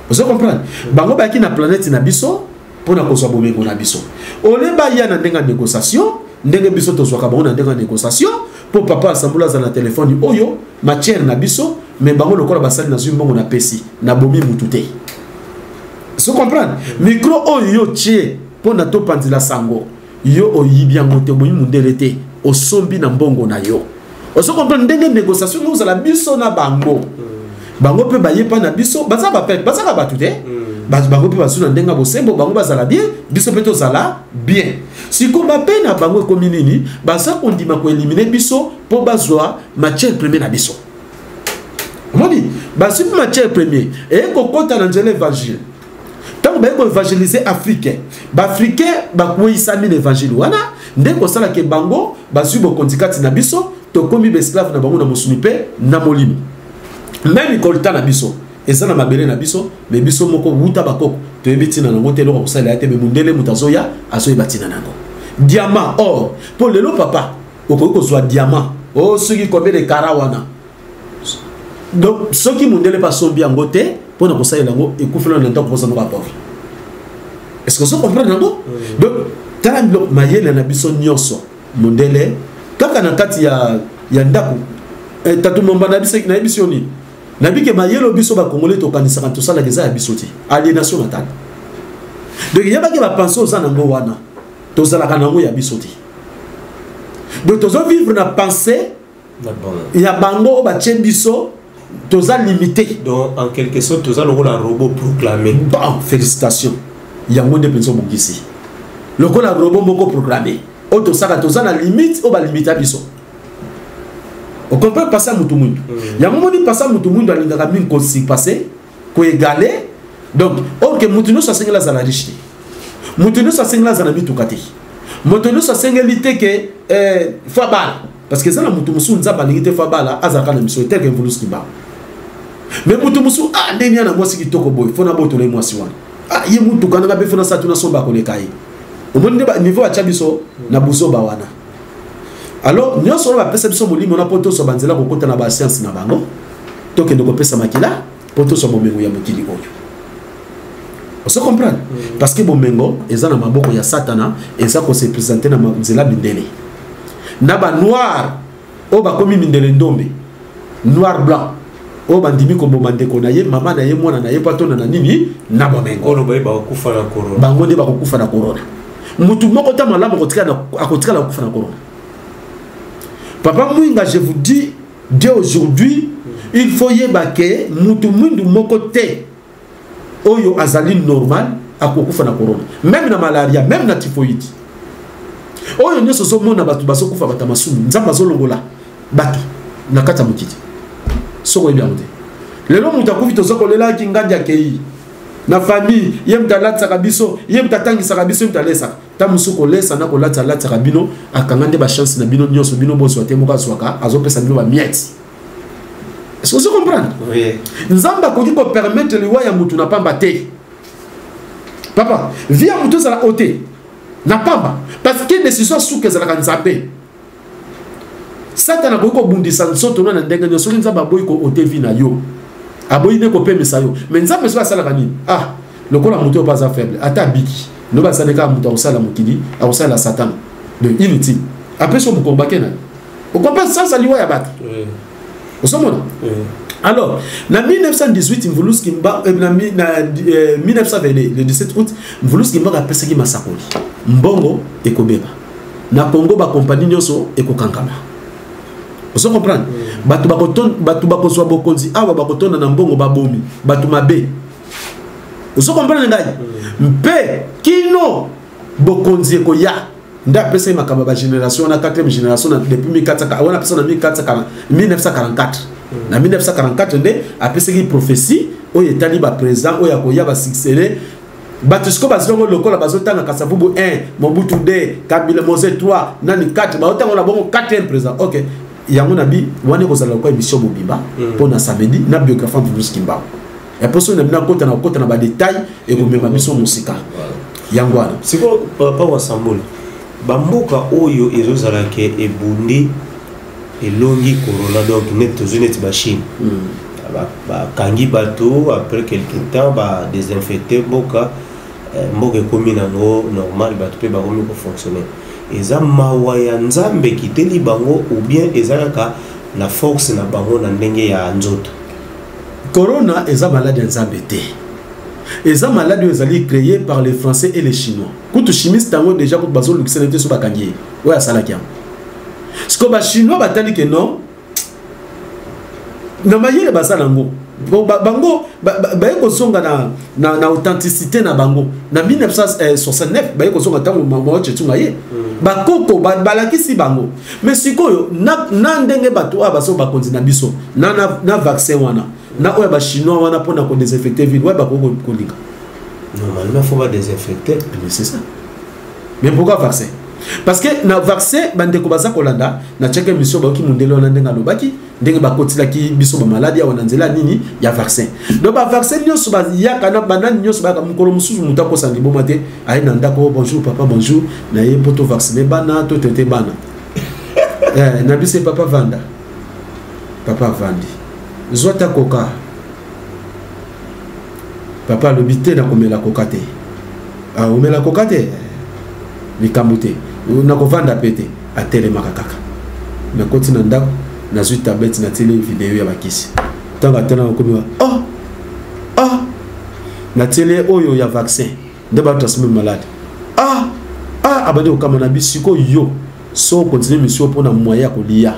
Ozo comprendre? Bango bayaki na planète na biso mpona kozwa bomengo na biso. Ole baya na ndenge ya négociation, ndenge biso tozwaka bango na ndenge ya négociation, mpo papa asambula aza na telefone oyo matière na biso. Mais bango lokola basali, nazwi mbongo, napesi, nabomi mutu te. So comprendre, micro oyo yo tie mpo na topanzela sango, yo oyibi yango te, obomi mundele te, osombi na mbongo na yo. Ozo comprendre ndenge négociation ndenge ozala biso na bango? Bango mpe bayepa na biso, baza bapete, bazaka bato te. Bango mpe bazwi na ndenge ya bosembo, bango bazala bien, biso mpe tozala bien. Sikoyo mabe na bango ekomi nini? Baza kondima koéliminer biso mpo bazwa matière première na biso. Omoni, bazwi mpe matière première, eye kokɔta na nzela évangile. Ntango baye koévangéliser Afrique, baafricain bakweyisami na évangile wana, nde kosalaka bango bazwi bokonzi kati na biso. Tokomi baesclave na bango na mosuni mpe na molimo. Même coltan na biso eza na mabele na biso, mais biso moko wuta bakoko toyebi ntina nango te, eloko kosalela ya te. Mais mondele moto azoya, azoyeba ntina nango. Diamant, or, mpo lelo papa okoki kozwa diamant o soki combien de carats wana. Donc soki mondele mpe asombi yango te mpona kosalela yango, ekufela na ndako mposa noko pauvre. Est ce que ozo comprendre yango? Donc tala biloko mayele na biso nyonso, mondele kaka na kati ya ndako. Tatu momba na biso, nayebi biso nini, nayebi ke mayele oyo biso bakongole tokanisaka, tosalaka, eza ya biso te, aliénation mentale. Donc yebaki bapensées oza nango wana, tozalaka nango ya biso te. Donc tozovivre na pensée Na bango. Ya bango oyo batie biso, toza limité. Donc en quelque sorte toza lokola robot proclamé. Bon, félicitation, yango nde mpenza obongisi lokola robot moko programmé oyo tosaka. Toza na limite oyo balimita biso. Ocomprendre? Pasa mutu mwindu, yango moni pasa mutu mwindu alingaka mingi kosurpasser, koégaler. Donc or ke mutu nyonso asengeli azala riche te, mutu nyonso asengeli azala mituka te, moto nyonso asengeli te ke faut abala, parce que eza na mutu mosusu Nzambe alingi te faut abala, azalaka na miso eteke Mvuluzi Kimbangu. Mais mutu mosusu, ah, ndenge ya na mwasi kitoko boye, faut nabotola ye mwasi wana. Ah, ye mutuka nanga mpe faut nasala tuna somba koleka ye. Omoni nde niveau atya biso na buzoba wana. Alors nyonso wana bapesa biso molimo na mpo tozwa banzela kokota na bascience na bango, tokende kopesa makila mpo tozwa bomengo ya mokili oyo. Ozo comprendre? Parce que bomengo eza na maboko ya Satana, eza kose présenter na nzela mindele na banoir oyo bakomi mindele ndombe, noir blanc, oyo bandimi koboma ndeko na ye, mama na ye, mwana na ye, mpo atonda na nini? Na bomengo. Oyo baye bakokufa na corona. Bango nde bakokufa na corona. Mutu moko ta malamu akotikala kokufa na corona. Papa Mwinga, je vous dis, dès aujourd'hui il faut yeba ke mutu mwindu moko te oyo azali normal akokufa na corona, même na malaria, même na typhoïde. Oyo nyonso ozomona bato bazokufa, bato ya masumu, Nzambe azolongola bato na kati ya mokili. Soki oyebi yango te, lelo moto akufi, toza kolelaki ngandi akei na famille, ye moto alatisaka biso, ye moto atangisaka biso, ye moto alesaka. Ta mosusu kolesa na kolatisa, alatisaka bino, akanga nde bachance na bino nyonso, bino bozwa te, moko azwaka, azopesa bino bamiettes. Est-ce que ozo comprendre? Oui. Nzambe akoki kopermettre liwa ya mutu na pamba te. Papa, vie ya mutu ezala o te na pamba, parce que décision suka ezalaka Nzambe. Satana akoki kobundisa nzoto no na ndenge nyonso, soki Nzambe aboyi koôter vie na yo, aboyi nde kopemisa yo. Mais Nzambe soki asalaka nini? Ah, lokola moto oyo mpe aza faible, ata abiki no, bazali kaka moto akosala mokili, akosala Satana. Donc inutile, apesi yo mokongo, bake na yo. Ocomprendre sens liwa ya bato? Oui. Ozomona? Oui. Alors na 1918 Mvuluzi Kimbangu, na 1922 le 17 août, Mvuluzi Kimbangu apesaki masakoli: mbongo ekobeba. Na Congo bakompani nyonso ekokangama. Ozo comprendre? Bato bato bakozwa bokonzi awa, bakotonda na mbongo, babomi bato mabe. Ozo comprendre ngai? Mpe kino bokonzi ekoya, nde apesaki makambo ya bagénération wana, 4e génération na depuis 1400 wana, apesa na 1944. Na 1944 nde apesaki prophétie oyo etali baprésident oyo akoya, basuccéder bato. Sikoyo bazwi yango lokola bazotanga Kasavubu 1, Mobutu 2, Kabila, Mzee 3, nani 4, bazotango na bongo 4e président. Ok, yango na bi wana ekozala lokola émission mobimba mpo na samedi na biographie Mvuluzi Kimbangu. Epo soki na bino akota na kokota na badetail, ekomema biso mosika. Yango wana. Sikoyo, papa Wasambula, bamboka oyo ezozala ke ebundi, elongi corona, donc neti tozwi neti bachine, bakangi bato, après quelque temps badésinfecte mboka, mboka ekomi nango normal, bato mpe bakomi kofonctionne. Eza mawa ya Nzambe ekiteli bango ou bien eza kaka na force na bango na ndenge ya nzoto? Corona eza maladi ya Nzambe te. Eza maladi oyo ezali créé par les Français et les Chinois. Kutu chimiste yango déjà kutu bazolukisa na te, so bakangi ye oyo asalaki yango. Sikoyo bachinois batali ke non, na mayele baza nango, bango baye kozonga na authenticité na bango na 1969. Baye kozonga ntango Mao Tse-tung ye, bakoko balakisi bango. Mais sikoyo na ndenge bato oyo bazo bakonzi na biso na vaccin wana na oyo bachinois wana mpona kodésinfecter ville oyo, bakoki kolinga? Normalement, faut badésinfecter. Mais c'est ça. Mais pourquoi vaccin? Parce que na vaccin, bandeko baza kolanda na tiaka émission, bayoki mondele wana ndenge alobaki, ndenge bakotilaki biso bamaladi awa na nzela nini? Ya vaccin. Donc bavaccin nyonso bayaka na banani nyonso bayaka. Mokolo mosusu moto akosala liboma te, aye na ndako: "Bonjour papa, bonjour, na ye mpo tovaccine bana, totraite bana." Na biso: "Papa, vanda." Papa avandi: "Zwa ta koka." Papa alobi: "Te, nakomela koka te." Ah, omela koka te, likambo te, nakovanda mpe te. Atelemaka kaka. Nakoti na ndako, nazwi tablette, natieli video ya bakisi. Ntango atala, nakomi wa: "Oh, oh." Natieli oyo ya vaccin nde batransmettre malade. Ah ah, abandi kokama na bisiko. Yo so okontinue mission mpona moyen ya kolia,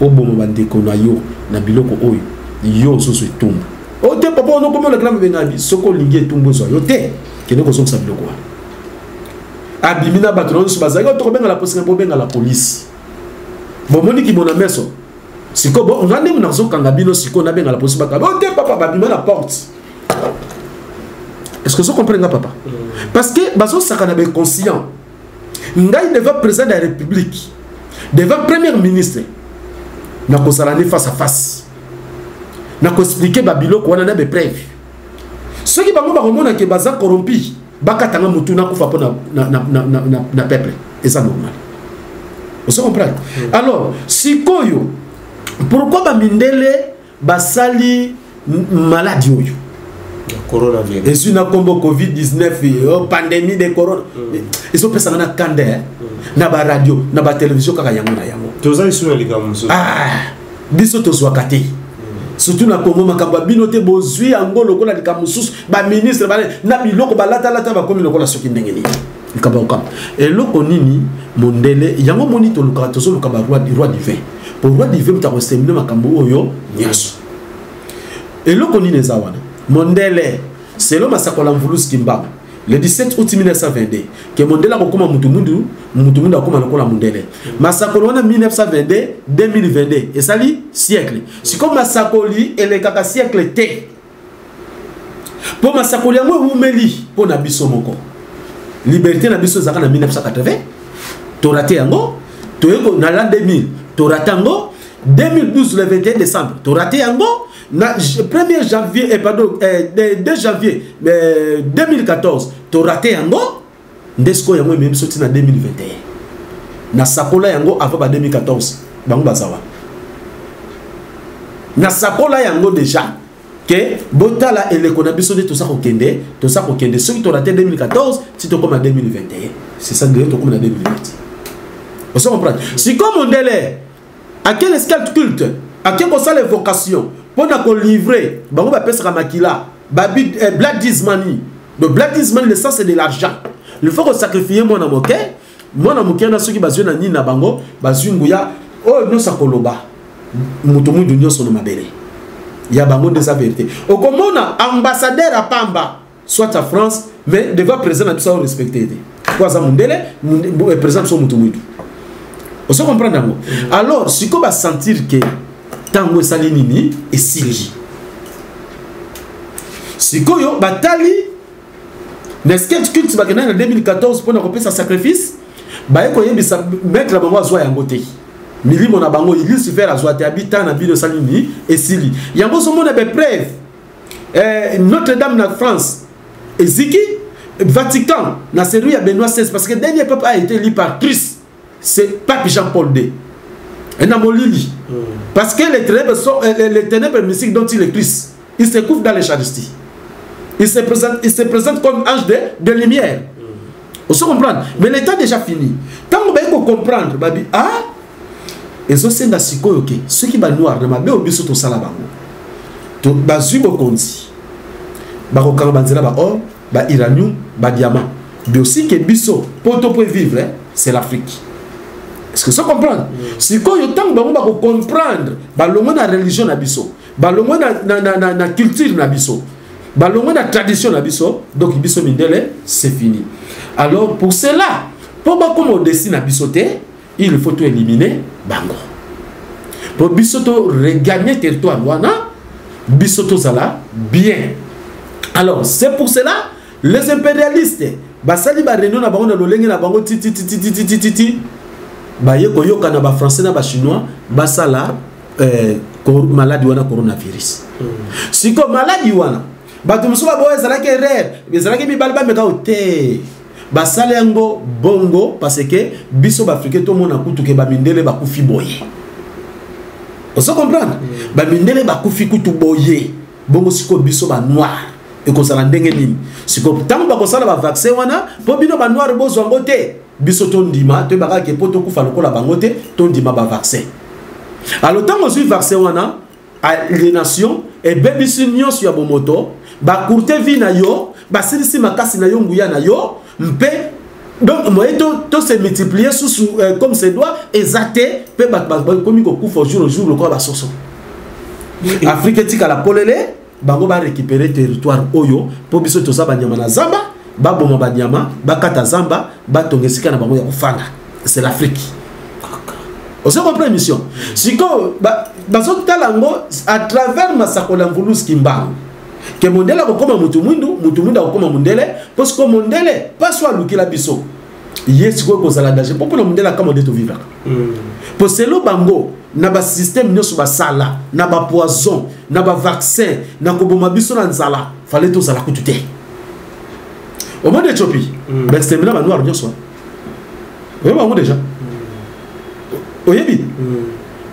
oboma bandeko na yo na biloko oyo yo ozozwa etumbu. O te, papa, onokomi olakela mabenga bi. Soki olingi etumbu ezwa yo te, kende kozongisa biloko wana. Abimi na bato na nyonso bazalaki: "Tokobenga la polisi." Bobenga la polisi, bomoni kimona meso. Sikoyo bo nga ndenge nazokanga bino, sikoyo nabenga la polisi, bakanga. O te, papa. Babima na porte. Est ce que ozo comprendre nga, papa? Parce que bazosaka na bainconscient. Ngai devant président de la République, devant premier ministre, nakozala ne face à face, nakoexpliquer babiloko wana na bapreuve. Soki bango bakomona ke baza corrompu, bakatanga motu, nakufa mpo na peuple, eza normal. Ozo comprendre? Alors sikoyo, pourquoi bamindele basali maladi oyo? Coronavirus. Ezwi na nkombo COVID-19, oh, pandémie de corona. Ezopesanga na kanda, eh? Na baradio, na batelevizio, kaka yango na yango. Toza lisusu na likambo mosusu. Ah, biso tozwaka te, surtout na Kongo. Makambo ya bino te, bozwi yango lokola likambo mosusu. Baministre na biloko balatalata, bakomi lokola soki ndenge nini. Likambo ya kokamba eloko nini? Mondele yango moni tolukaka, tozoluka baroi, roi divin. Po roi divin moto akosemine makambo oyo nyonso. Eloko nini eza wana? Mondele, selon masakola Mvuluzi Kimbangu le 17 août 1922, ke mondele akokóma mutu mundu, mutu mundu akóma lokola mondele. Masakoli wana 1922, 2022 esali siècle. Sikoyo masakoli elekaka siècle te, mpo masakoli yango ewumeli mpo na biso moko. Liberté na biso ezalaka na 1980, toraté yango. Toyeko na l'an 2000, toraté yango. 2012, le 21 décembre, toraté yango. Na 1er janvier, pardon, 2 janvier 2014, toraté yango. Nde sikoyo yango ememi biso ntina 2021. Nasakola yango avant ba 2014. Bango baza wana, nasakola yango déjà ke botala eleko na biso nde toza kokende, toza kokende. Soki toraté 2014, ti tokóma 2021, c'est ça. Nde tokóma na 2020. Ozo comprendre? Sikoyo mondele ake na escale culte, ake kosala évocation mpo na kolivrer bango. Bapesaka makila, babi blood is money. Le blood is money, le sang, c'est de l'argent. Il faut kosacrifier mwana moke. Mwana moke wana soki bazwi na nini na bango, bazwi nguya oyo nyonso akoloba moto mwindu nyonso na mabele ya bango nde eza verité. Okomona ambassadeur ya pamba soit ya France, mais devant président na biso respecté te po aza mondele, président biso moto mwindu. Ozo comprendre yango? Alors sikoyo basentir ke ntango esali nini, esili. Sikoyo batali na sketch culte bakendaki na 2014 mpona kopesa sacrifice, baye koyebisa maître na bango azwa yango te, milimo na bango Lucifer azwa te, habitant na bino esali nini, esili. Yango ozomona bapreuve, Notre Dame na France eziki, Vatican na celui ya Benoît XVI, parce que dernier pape a été élu par Christ, c'est pape Jean-Paul II na molili, parce que les ténèbres sont les ténèbres mystiques dont il est Christ, il se couvre dans l'écharistie, il se présente comme ange de lumière. On se comprendre, mais l'état déjà fini. Ntango baye kocomprendre, babi ah, ezosenga sikoyo ke soki banoir na mabe oyo biso tosala bango, bazwi bokonzi, bakokanga banzela ba or, ba uranium, ba diamant, mais aussi ke biso poto po vivre, c'est l'Afrique. Est-ce que ça comprendre? Sikoyo ntango bango bakocomprendre, balongwe na religion na biso, balongwe na culture na biso, balongwe na tradition na biso, donc biso mindele, c'est fini. Alors pour cela, mpo bakoma au-dessus na biso te, il faut tout éliminer bango po biso to regagner territoire wana, biso tozala bien. Alors c'est pour cela les impérialistes basali baréunion na bango na lolenge na bango tititititititi, baye koyoka na bafrançais na bachinois, basala maladi wana, coronavirus. Siko maladi wana, bato mosusu baboyo ezalaki erreur, ezalaki mibale bameka te, basala yango bongo parce que biso baafricain tomona kutu ke bamindele bakufi boye. Ozo comprendre? Bamindele bakufi kutu boye bongo, sikoyo biso banoir ekozala ndenge nini? Sikoyo ntango bakosala bavaccin wana mpo bino banoir bozwa yango te, biso tondima, toyebaka ke mpo tokufa lokola bango te, tondima bavaccin. Alors ntango ozwi vaccin wana, aliénation ebebisi nyonso ya bomoto, bacourte vie na yo, basilisi makasi na yo, nguya na yo mpe. Donc moyen to se multiplier susu comme se doit eza te, mpe bato bakomi kokufa jour au jour lokola basoso. Afrique etikala polele, bango barécupérer territoire oyo mpo biso toza banyama na zamba, baboma banyama, bakata zamba, batonga esika na bango ya kofanda, c'est l'Afrique. Ozo comprendre mission? Sikoyo bazotala yango à travers masakolo ya Mvuluzi Kimbangu ke mondele akokóma mutu mwindu, mutu mwindu akokóma mondele, mpo sikoyo mondele mpaso alukila biso ye sikoyo kozala danger, mpo mpona mondele akama nde tovivraka, mpo selo bango na basystème nyonso basala na bapoison, na bavaccin, na koboma biso na nzala, fale tozala kutu te. Omoni Éthiopie, baextermina banoir nyonso, oyebi bango déjà, oyebi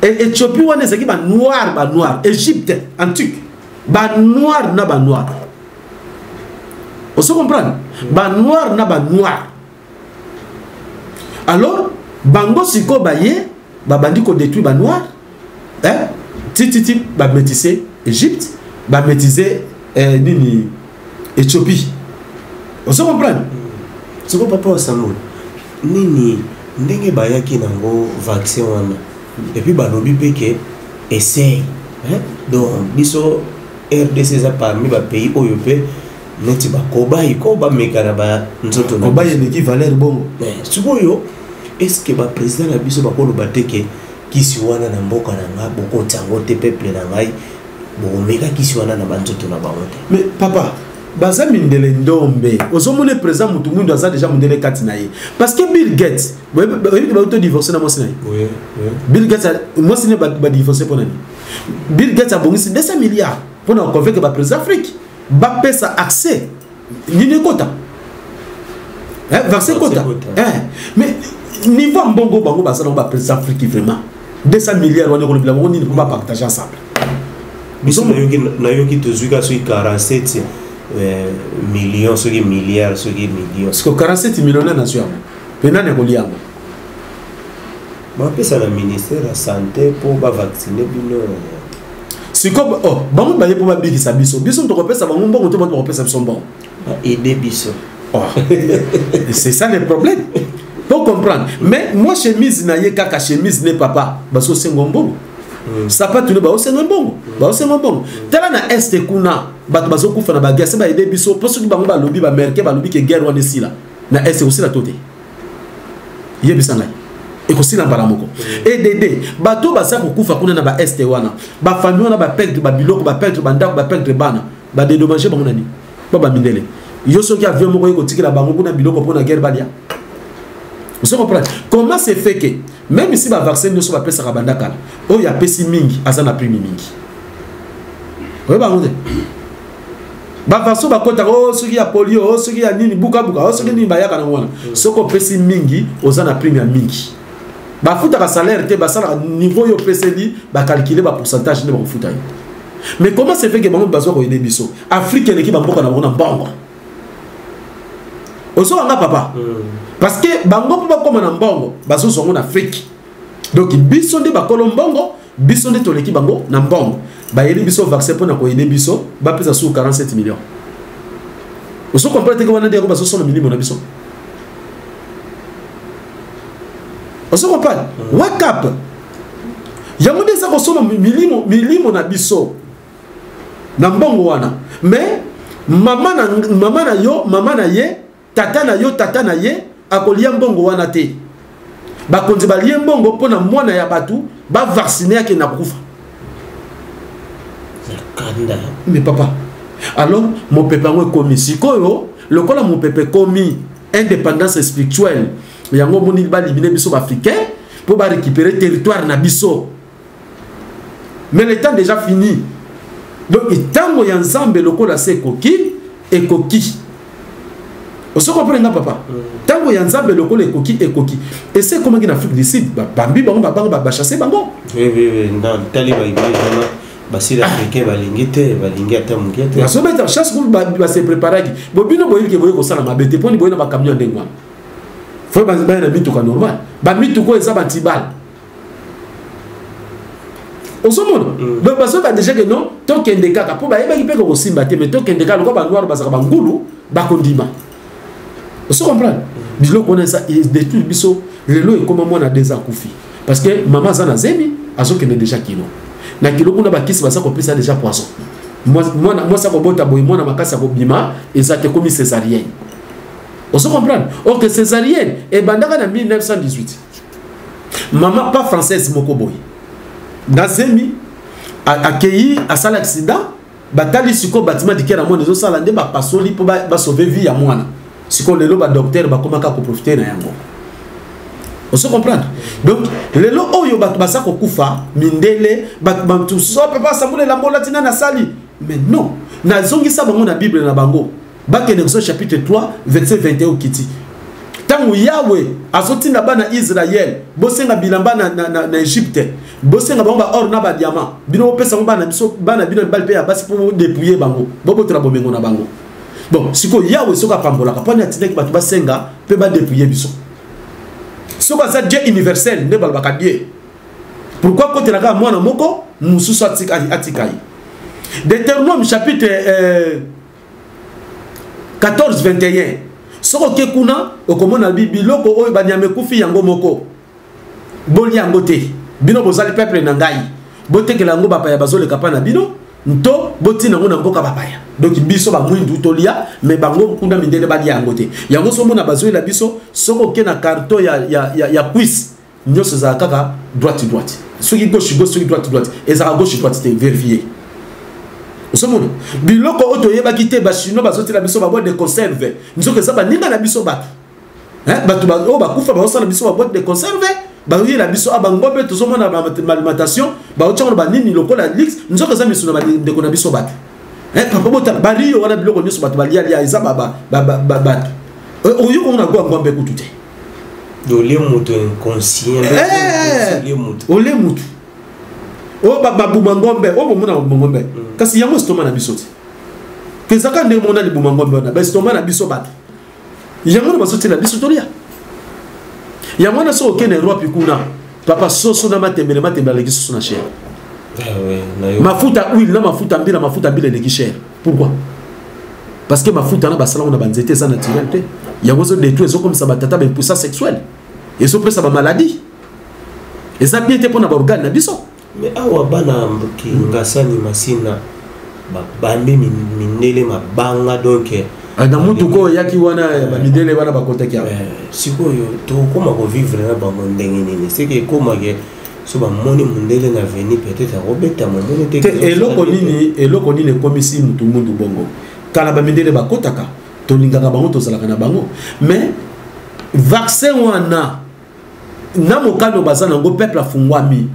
Éthiopie wana ezalaki banoir, banoir. Égypte antique, banoir na banoir. Ozo comprendre? Banoir na banoir. Alors bango sikoyo baye, babandi kodétruire banoir, eh? Tititi bamétisse Égypte, bamétise nini, Éthiopie. Ozo comprendre? Siko papa Osango, nini ndenge bayaki nango vaccin wana, et puis balobi mpe ke essai, hein? Donc biso RDC eza parmi bapays oyo mpe neti bakobai ko bameka na banzoto na kobai biso. Eleki valeur bongo. Sikoyo est ce que baprésident na biso bakoloba te ke kisi wana na mboka na ngai bokotia yango te, peuple na ngai bokomeka kisi wana na banzoto na bango te? Mais papa, baza mindele ndombe. Ozomona président mutu mwindu aza déjà mondele kati na ye, parce que Bill Gates, oyebi bauto divorce na mwasi na ye. Bill Gates, mwasi ne badivorce mpo na nini? Bill Gates abongisi 200 milliards mpona koconvaincre baprésident Afrique bapesa accès nini ekota, vaccin ekota. Mais niveau ya mbongo bango baza nango, baprésident Afrique, vraiment 200 milliards wana ekolobela bango nini mpo bapartage ensemble? Biso nayoki tozwi ka soki 47 million, soki milliard, soki million. Siko 47 million nazwi yango mpe nani akolia yango? Bapesa na ministère ya santé mpo bavaccine bino. Siko oh, bango baye mpo babikisa biso, biso tokopesa bango mbongo to bato bakopesa biso mbongo? Baede biso. Oh. C'est ça le problème. Mpo Comprendre. Mais moi, chemise na ye kaka chemise ne papa, bazosenga mbongo. Sapatu ne baosenga mbongo, baosenga mbongo. Tala na Est kuna, bato bazokufa na baguerre, se baaider biso, mpo soki bango balobi, baaméricain balobi ke guerre wana esila na Est, ekosila to te? Yebisa ngai, ekosila mbala moko. Edd bato baza kokufa kuna na baEst wana, bafamille wana baperdre babiloko, baperdre bandako, baperdre bana, badédommager bango na nini? Mpo bamindele yo, soki avion moko ye kotikela bango kuna biloko mpo na guerre balia. Ozo comprendre comment c'est fait que même si bavaccin nyonso bapesaka banda kala, oyo apesi mingi aza na prime mingi? Oyeba yango te. Bavaccin bakotaka o soki ya polio, o soki ya nini, bukabuka, o soki nini, bayaka nango wana. Soki opesi mingi, oza na prime ya mingi. Bafutaka salaire te, basalaka niveau oyo opeseli, bacalculer bapourcentage nde bakofuta yo. Mais comment c'est fait que bango bazwa koaider biso? Afrique eleki bamboka na bango na mbongo. Ozokanga, papa? Parce que bango mpo bakóma na mbongo, bazozwa yango na Afrique. Donc biso nde bakolo mbongo, biso nde toleki bango na mbongo. Bayeli biso vaccin mpona koaider biso, bapesa su 47 millions. Ozo comprendre te? Wana nde yango bazosomba milimo na biso. Ozo comprendre? Wake up! Yango nde eza kosomba milimo, milimo na biso na mbongo wana. Mais mama na, mama na yo, mama na ye, tata na yo, tata na ye akolia mbongo wana te. Bakonzi balie mbongo mpo na mwana ya bato bavacciner akende kokufa. Kanda. Mais papa, alors mopepe yango ekomi sikoyo lokola mopepe ekomi indépendance spirituelle. Yango omoni baéliminer biso baafricain mpo barécupérer territoire na biso. Mais le temps déjà fini. Donc ntango ya Nzambe lokola se ekoki, ekoki. Ozo comprendre nga, papa? Ntango ya Nzambe lokola ekoki, ekoki. Ese ekomaki na Afrique du Sud, bambi bango, babango bachasser bango. Oui, tali baimage wana, basud africain balingi te, balingi ata moke te. Bazobeta chasse kutu, base préparaki. Bo bino boyebi ke boye kosala mabe te. Mponi boye na bacamion ya ndenge wana? Fo baya na mituka normal. Bamituka oyo eza bantibale, ozomona? Donc bazoba déjà ke non, tokende kaka, mpo bayebaki mpe kokosimba te. Mais tokende kaka, lokola banoir bazalaka bangulu, bakondima. Ozo comprendre? Biloko wana eza détruire biso. Lelo ekoma mwana 2 ans akufi parce que mama aza na zemi, azokende déjà kilo na kilo kuna, bakisi baza kopesa déjà poison. Mwana mwasi akobota boye, mwana makasi akobima eza te, komi césarienne. Ozo comprendre? Ok, césarienne ebandaka na 1918. Mama pas française moko boye na zemi, akei asala accident. Batali sikoyo battement du cœur ya mwana ezosala nde bapasoli mpo basauver vie ya mwana. Sikoyo lelo badocteur bakomaka koprofiter na yango. Ozo comprendre? Donc lelo oyo bato baza kokufa, mindele, bato bato so papa asambula elamba olati nani asali. Mais non, nazongisa bango na Bible na bango, bakende koso chapitre 3 verset 21 okiti. Ntango Yawe azotinda bana Israele bosenga bilamba na Egypte, bosenga bango baor na badiamant, bino bopesa bango bana biso, bana bino mibali mpe ya basi, mpo bodépouiller bango, bobotola bomengo na bango. Bon, sikoyo Yawe soki apambolaka, mponi atindaki bato basenga mpe badépouiller biso? Soki aza Dieu universel nde balobaka Dieu, pourquoi kotelaka kaka mwana moko, mosusu atika ye? Deutéronome chapitre 14 21, soki oke kuna, okomona biloko oyo banyama ekufi yango moko, bolia yango te. Bino bozali peuple na ngai, botekela yango bapaya bazoleka mpa na bino, nto botina yango na mboka bapaya. Donc biso bamwindu tolia, mais bango kuna mindele balia yango te. Yango somona bazoyela biso. Soki oke na carton ya cuisse, nyonso ezalaka kaka droite droite, soki gauche gauche, soki droite droite, ezalaka gauche droite te. Vérifier. Ozomona biloko oyo toyebaki te, bachinois bazotela biso baboîte de conserve, nzoka eza baninga na biso bato. Bato oyo bakufa, bazosala biso baboîte de conserve, bayoyela biso a bangombe. Tozomona baalimentation baotiango na banini lokola lix, nzoka eza miso na bandeko na biso bato. Papa, botala bario wana, biloko nyonso bato balialia eza bato oyokongo na gwa ngombe kutu te. Olie moto inconscient. Olie moto. Olie mutu oyo babuma ngombe oyo bomona, babuma ngombe, kasi yango estomac na biso te. Ezaka ndenge mona libuma ngombe wana, baestomac na biso bato, yango wana bazotiela biso tolia yango wana. Soki okende Europe kuna, papa, soso na matembele, matembele aleki soso na cher. Mafuta huile na mafuta mbila, mafuta mbila eleki cher. Pourquoi? Parce que mafuta wana basalango na banzete, eza naturel te. Yango ezodétruire, ezokomisa batata baimpuissance sexuelle. Ezopesa bamaladie, eza bien te mpo na baorgane na biso. Mais awa bana Kingasani, Masina, babambi mindele mabanga, donc na mutuka oyo eyaki wana ya bamindele wana bakotaki awa. Sikoyo tokokóma kovivre na bango ndenge nini? Seke ekomake so bamoni mundele na veni, peut-être akobeta momoni te. Te, eloko nini, eloko nini ekomisi mutu mundu bongo? Kala bamindele bakotaka, tolingaka bango, tozalaka na bango. Mais vaccin wana na mokano baza nango, peuple afungwami,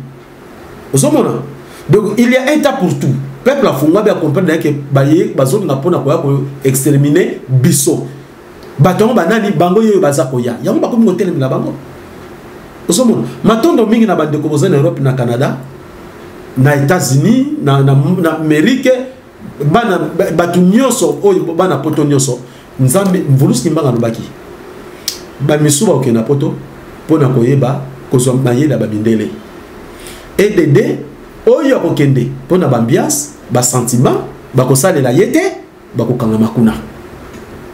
ozomona. Donc il y a un temps pour tout. Peuple afungwami, acomprendre ke baye bazolinga mpona koya koexterminer biso. Bato yango banani? Bango oyo baza koya yango bakomi kotelemela bango, ozomona. Matondo mingi na bandeko boza na Europe, na Canada, na États-Unis, na Amérique, bana bato nyonso oyo, bana poto nyonso. Nzambe Mvulusi Kimbangu alobaki bamisu bakokende na poto mpona koyeba kozwa mayele ya bamindele. Edd oyo akokende mpona baambiance, basentiment, bakosalela ye te, bakokangama kuna.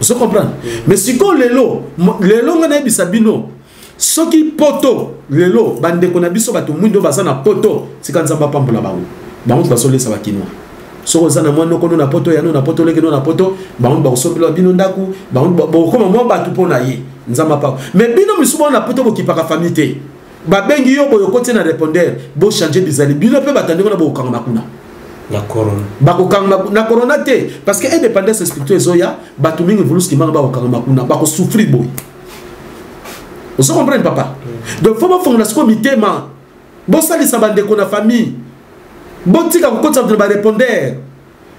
Ozo comprendre? Mais sikoyo lelo, lelo ngai nayebisa bino, soki poto lelo, bandeko na biso bato mwindo baza na poto, tika Nzambe apambola bango. Bango bazolesa bakinois. Soki oza na mwa noko no na poto, ya no na poto, oleki no na poto, bango bakosombela bino ndako, bango bokokoma mwa bato mpo na ye. Nzambe apako. Mais bino misusu wana na poto, bokipaka famille te. Babengi yo boye, okoti na répondeur. Bochange bizali bino mpe bato ndenge wana, bokokangama kuna. Na corona. Bakokangama na corona te, parce que indépendance spirituelle ezoya. Bato mingi, Mvulusi Kimbangu, bakokangama kuna, bakosouffrir boye. Ozo comprendre, papa? Donc faut bofongola sikoyo mitema, bosalisa bandeko na famille, botika kokotisa bato na barépondeur.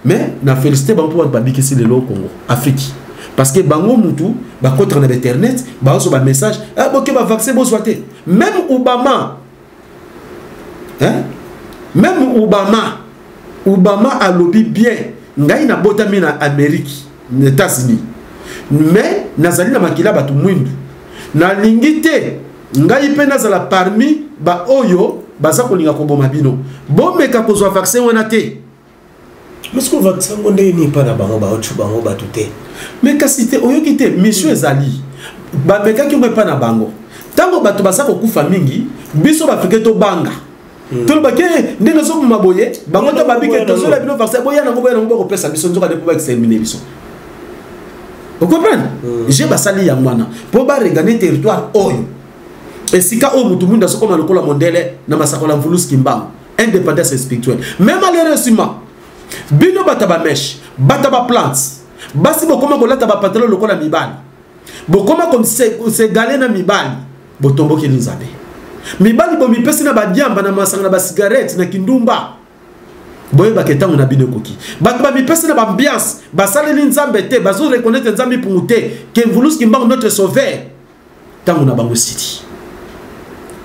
Mais na félicité bango mpo bato babikisi lelo Congo, Afrique, parce que bango mutu bakotaka na bainternet, bazwa bamessage: ah, boke bavaccin bozwa te. Même Obama, hein? Même Obama, Obama alobi bien: ngai nabotami na Amérique, na États-Unis, mais nazali na makila bato mwindu. Nalingi te ngai mpe nazala parmi baoyo baza kolinga koboma bino. Bomeka kozwa vaccin wana te. Mais sikoyo vaccin yango ndenge nini mpa na bango baotu bango bato te? Mais kasi te, oyoki te, mission ezali bamekaki yango epai na bango. Ntango bato baza kokufa mingi, biso baafricain tobanga, tolobaki: "Eh, ndenge ezoboma boye." Bango to babike: "Tozola bino vaccin, boya nango, boya nango, bokopesa biso." Nzoka nde mpo baextermine biso. Ocomprendre? Je basali yango wana mpo baregagner territoire oyo, esika oyo motu mwindu azokoma lokola mondele na masakola. Mvulusi Kimbangu, indépendance spirituelle. Mais malheureusement, bino bato ya bamèches, bato ya baplante, basi bokoma kolata bapantalon lokola mibali, bokoma kosegale na mibali, botombokeli Nzambe. Mibali bomipesi na badiamba, na masanga, na basigarete, na kindumba. Boyebaka ntango na bino ekoki. Bato bamipesi na baambiance, basaleli Nzambe te, bazoreconnaître Nzambe mpungu te, ke Mvulusi Kimbangu notre sauveur. Ntango na bango esili.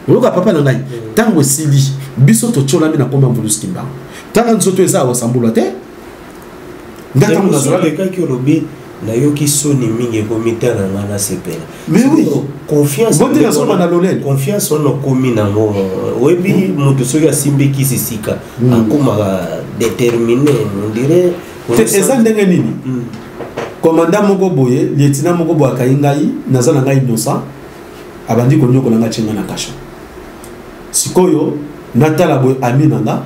Oyoka, papa na ngai, ntango esili. Biso totyolami na komba Mvulusi Kimbangu. Tala nzoto eza awa, sambulwa te. Nga ntango nazala Lekaki olobi: nayoki soni mingi, ekomi ta na nga nasepela. Mais oui. Confiance. Bote nazoloba na lolele. Confiance wana okomi nango, oyebi, moto soki asimbi kisi sika, akomaka déterminé, on dirait. Te, eza ndenge nini? Commandant moko boye, lieutenant moko boye, akangi ngai, naza na ngai innocent, abandi konyokola ngai, tie ngai na cachot. Sikoyo natala boye, ami na nga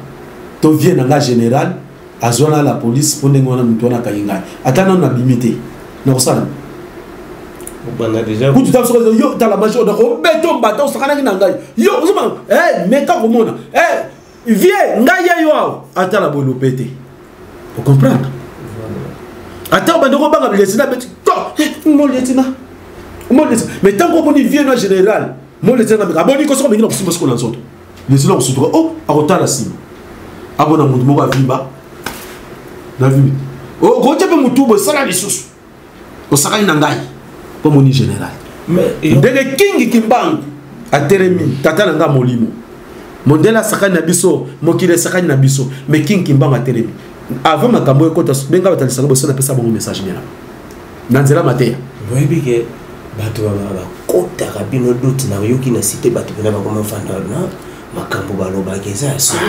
to vie na nga général azwa na la police mpo ndenge wana motu wana akangi ngai, ata nano nabimi te, nakosala Obanda déjà. Kutu ta soki yo tala major, nakobeta mbata. Osakanaki na ngai yo, ozoma meka komona vie ngai ye yo awa, atala boye, lope te. Ocomprendre? Ata obandi kobanga lieutenant, beti mo lieutenant, mo lieutenant. Mais ntango omoni vie na général, mo lieutenant ameka aboni ko, soko mingi na kosimba siko na nzoto, lieutenant kosutuka o akotala nsima, abona motu moko avimba na vimbi, okotia mpe motu boye, esala lisusu osakani na ngai mpo moni général. Mais ndenge Kingi Kimbangu atelemi, tata na ngai molimo, mondele asakani na biso, mokili esakani na biso, mais Kingi Kimbangu atelemi. Avant makambo ekota, benga batalisaka boso, napesa bango message bien na nzela mateya. Boyebi ke bato bakotaka bino doute. Nayoki na cité, bato mpena bakoma fanda na makambo balobaka eza ya solo.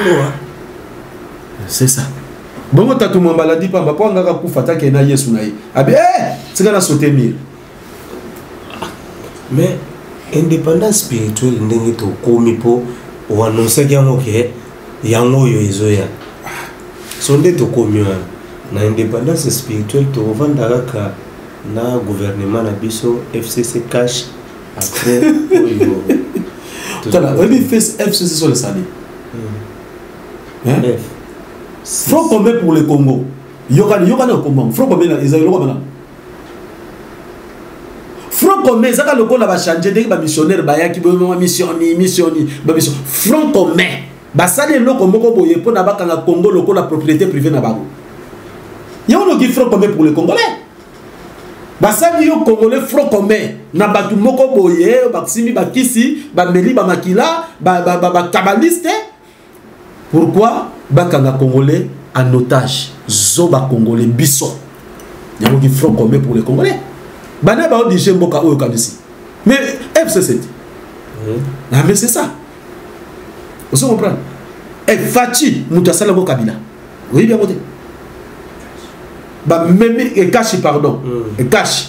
C'est ça. Bongo tatu Mwamba alandi pamba mpo angaka kufa take na Yesu na ye abi tika na sauter mur. Mais Indépendance spirituelle ndenge tokomi mpo oannonsaki yango ke yango oyo ezoya so nde tokomi wana na indépendance spirituelle, tokovanda kaka na gouvernement na biso FCC cash après oyo. Tala, oyebi FCC so esali F. Front commun pour le Congo. Yokani, yokani, okombango front commun ezali eloko bana. Front commun ezaka lokola bachange ndenge bamissionnaire bayaki, bamissioni missioni bamission. Front commun basali eloko moko boye mpona bakanga Congo lokola propriété privée na bango. Yango noki front commun pour le Congolais. Basali yo Congolais front commun na bato moko boye basimbi bakisi, bameli bamakila, bakabaliste. Pourquoi bakanga Congolais en otage? Zoba Congolais biso. Yango ki front commun pour les Congolais bana baodirige mboka oyo kanisi, mais FCC. Ah, mais c'est ça, ozo comprendre? E Fatshi, moto asala yango. Kabila, oyebi yango te. Bamemi ekashi, pardon, ekashi,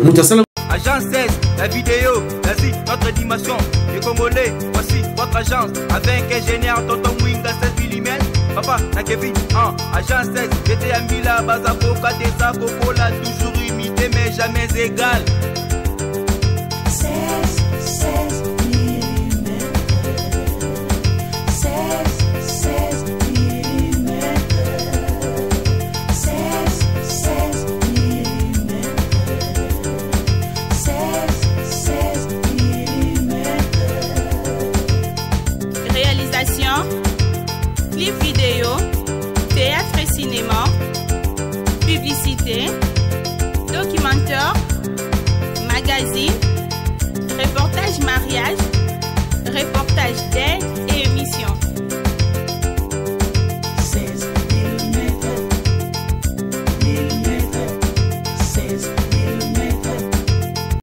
moto asala. Agence 16, la vidéo, l'Asie, notre dimension. Les Congolais, voici votre agence. Avec ingénieur Tonton Mwinga 16 mm. Papa, na Kevin, 1, agence 16, j'étais à Mila, Bazakoka, Desa, Kokola, toujours imité mais jamais égal. 16, 16 mm. 16, 16 mm. 16, 16 mm. 16, 16 mm. Réalisation, clip vidéo, théâtre et cinéma, publicité.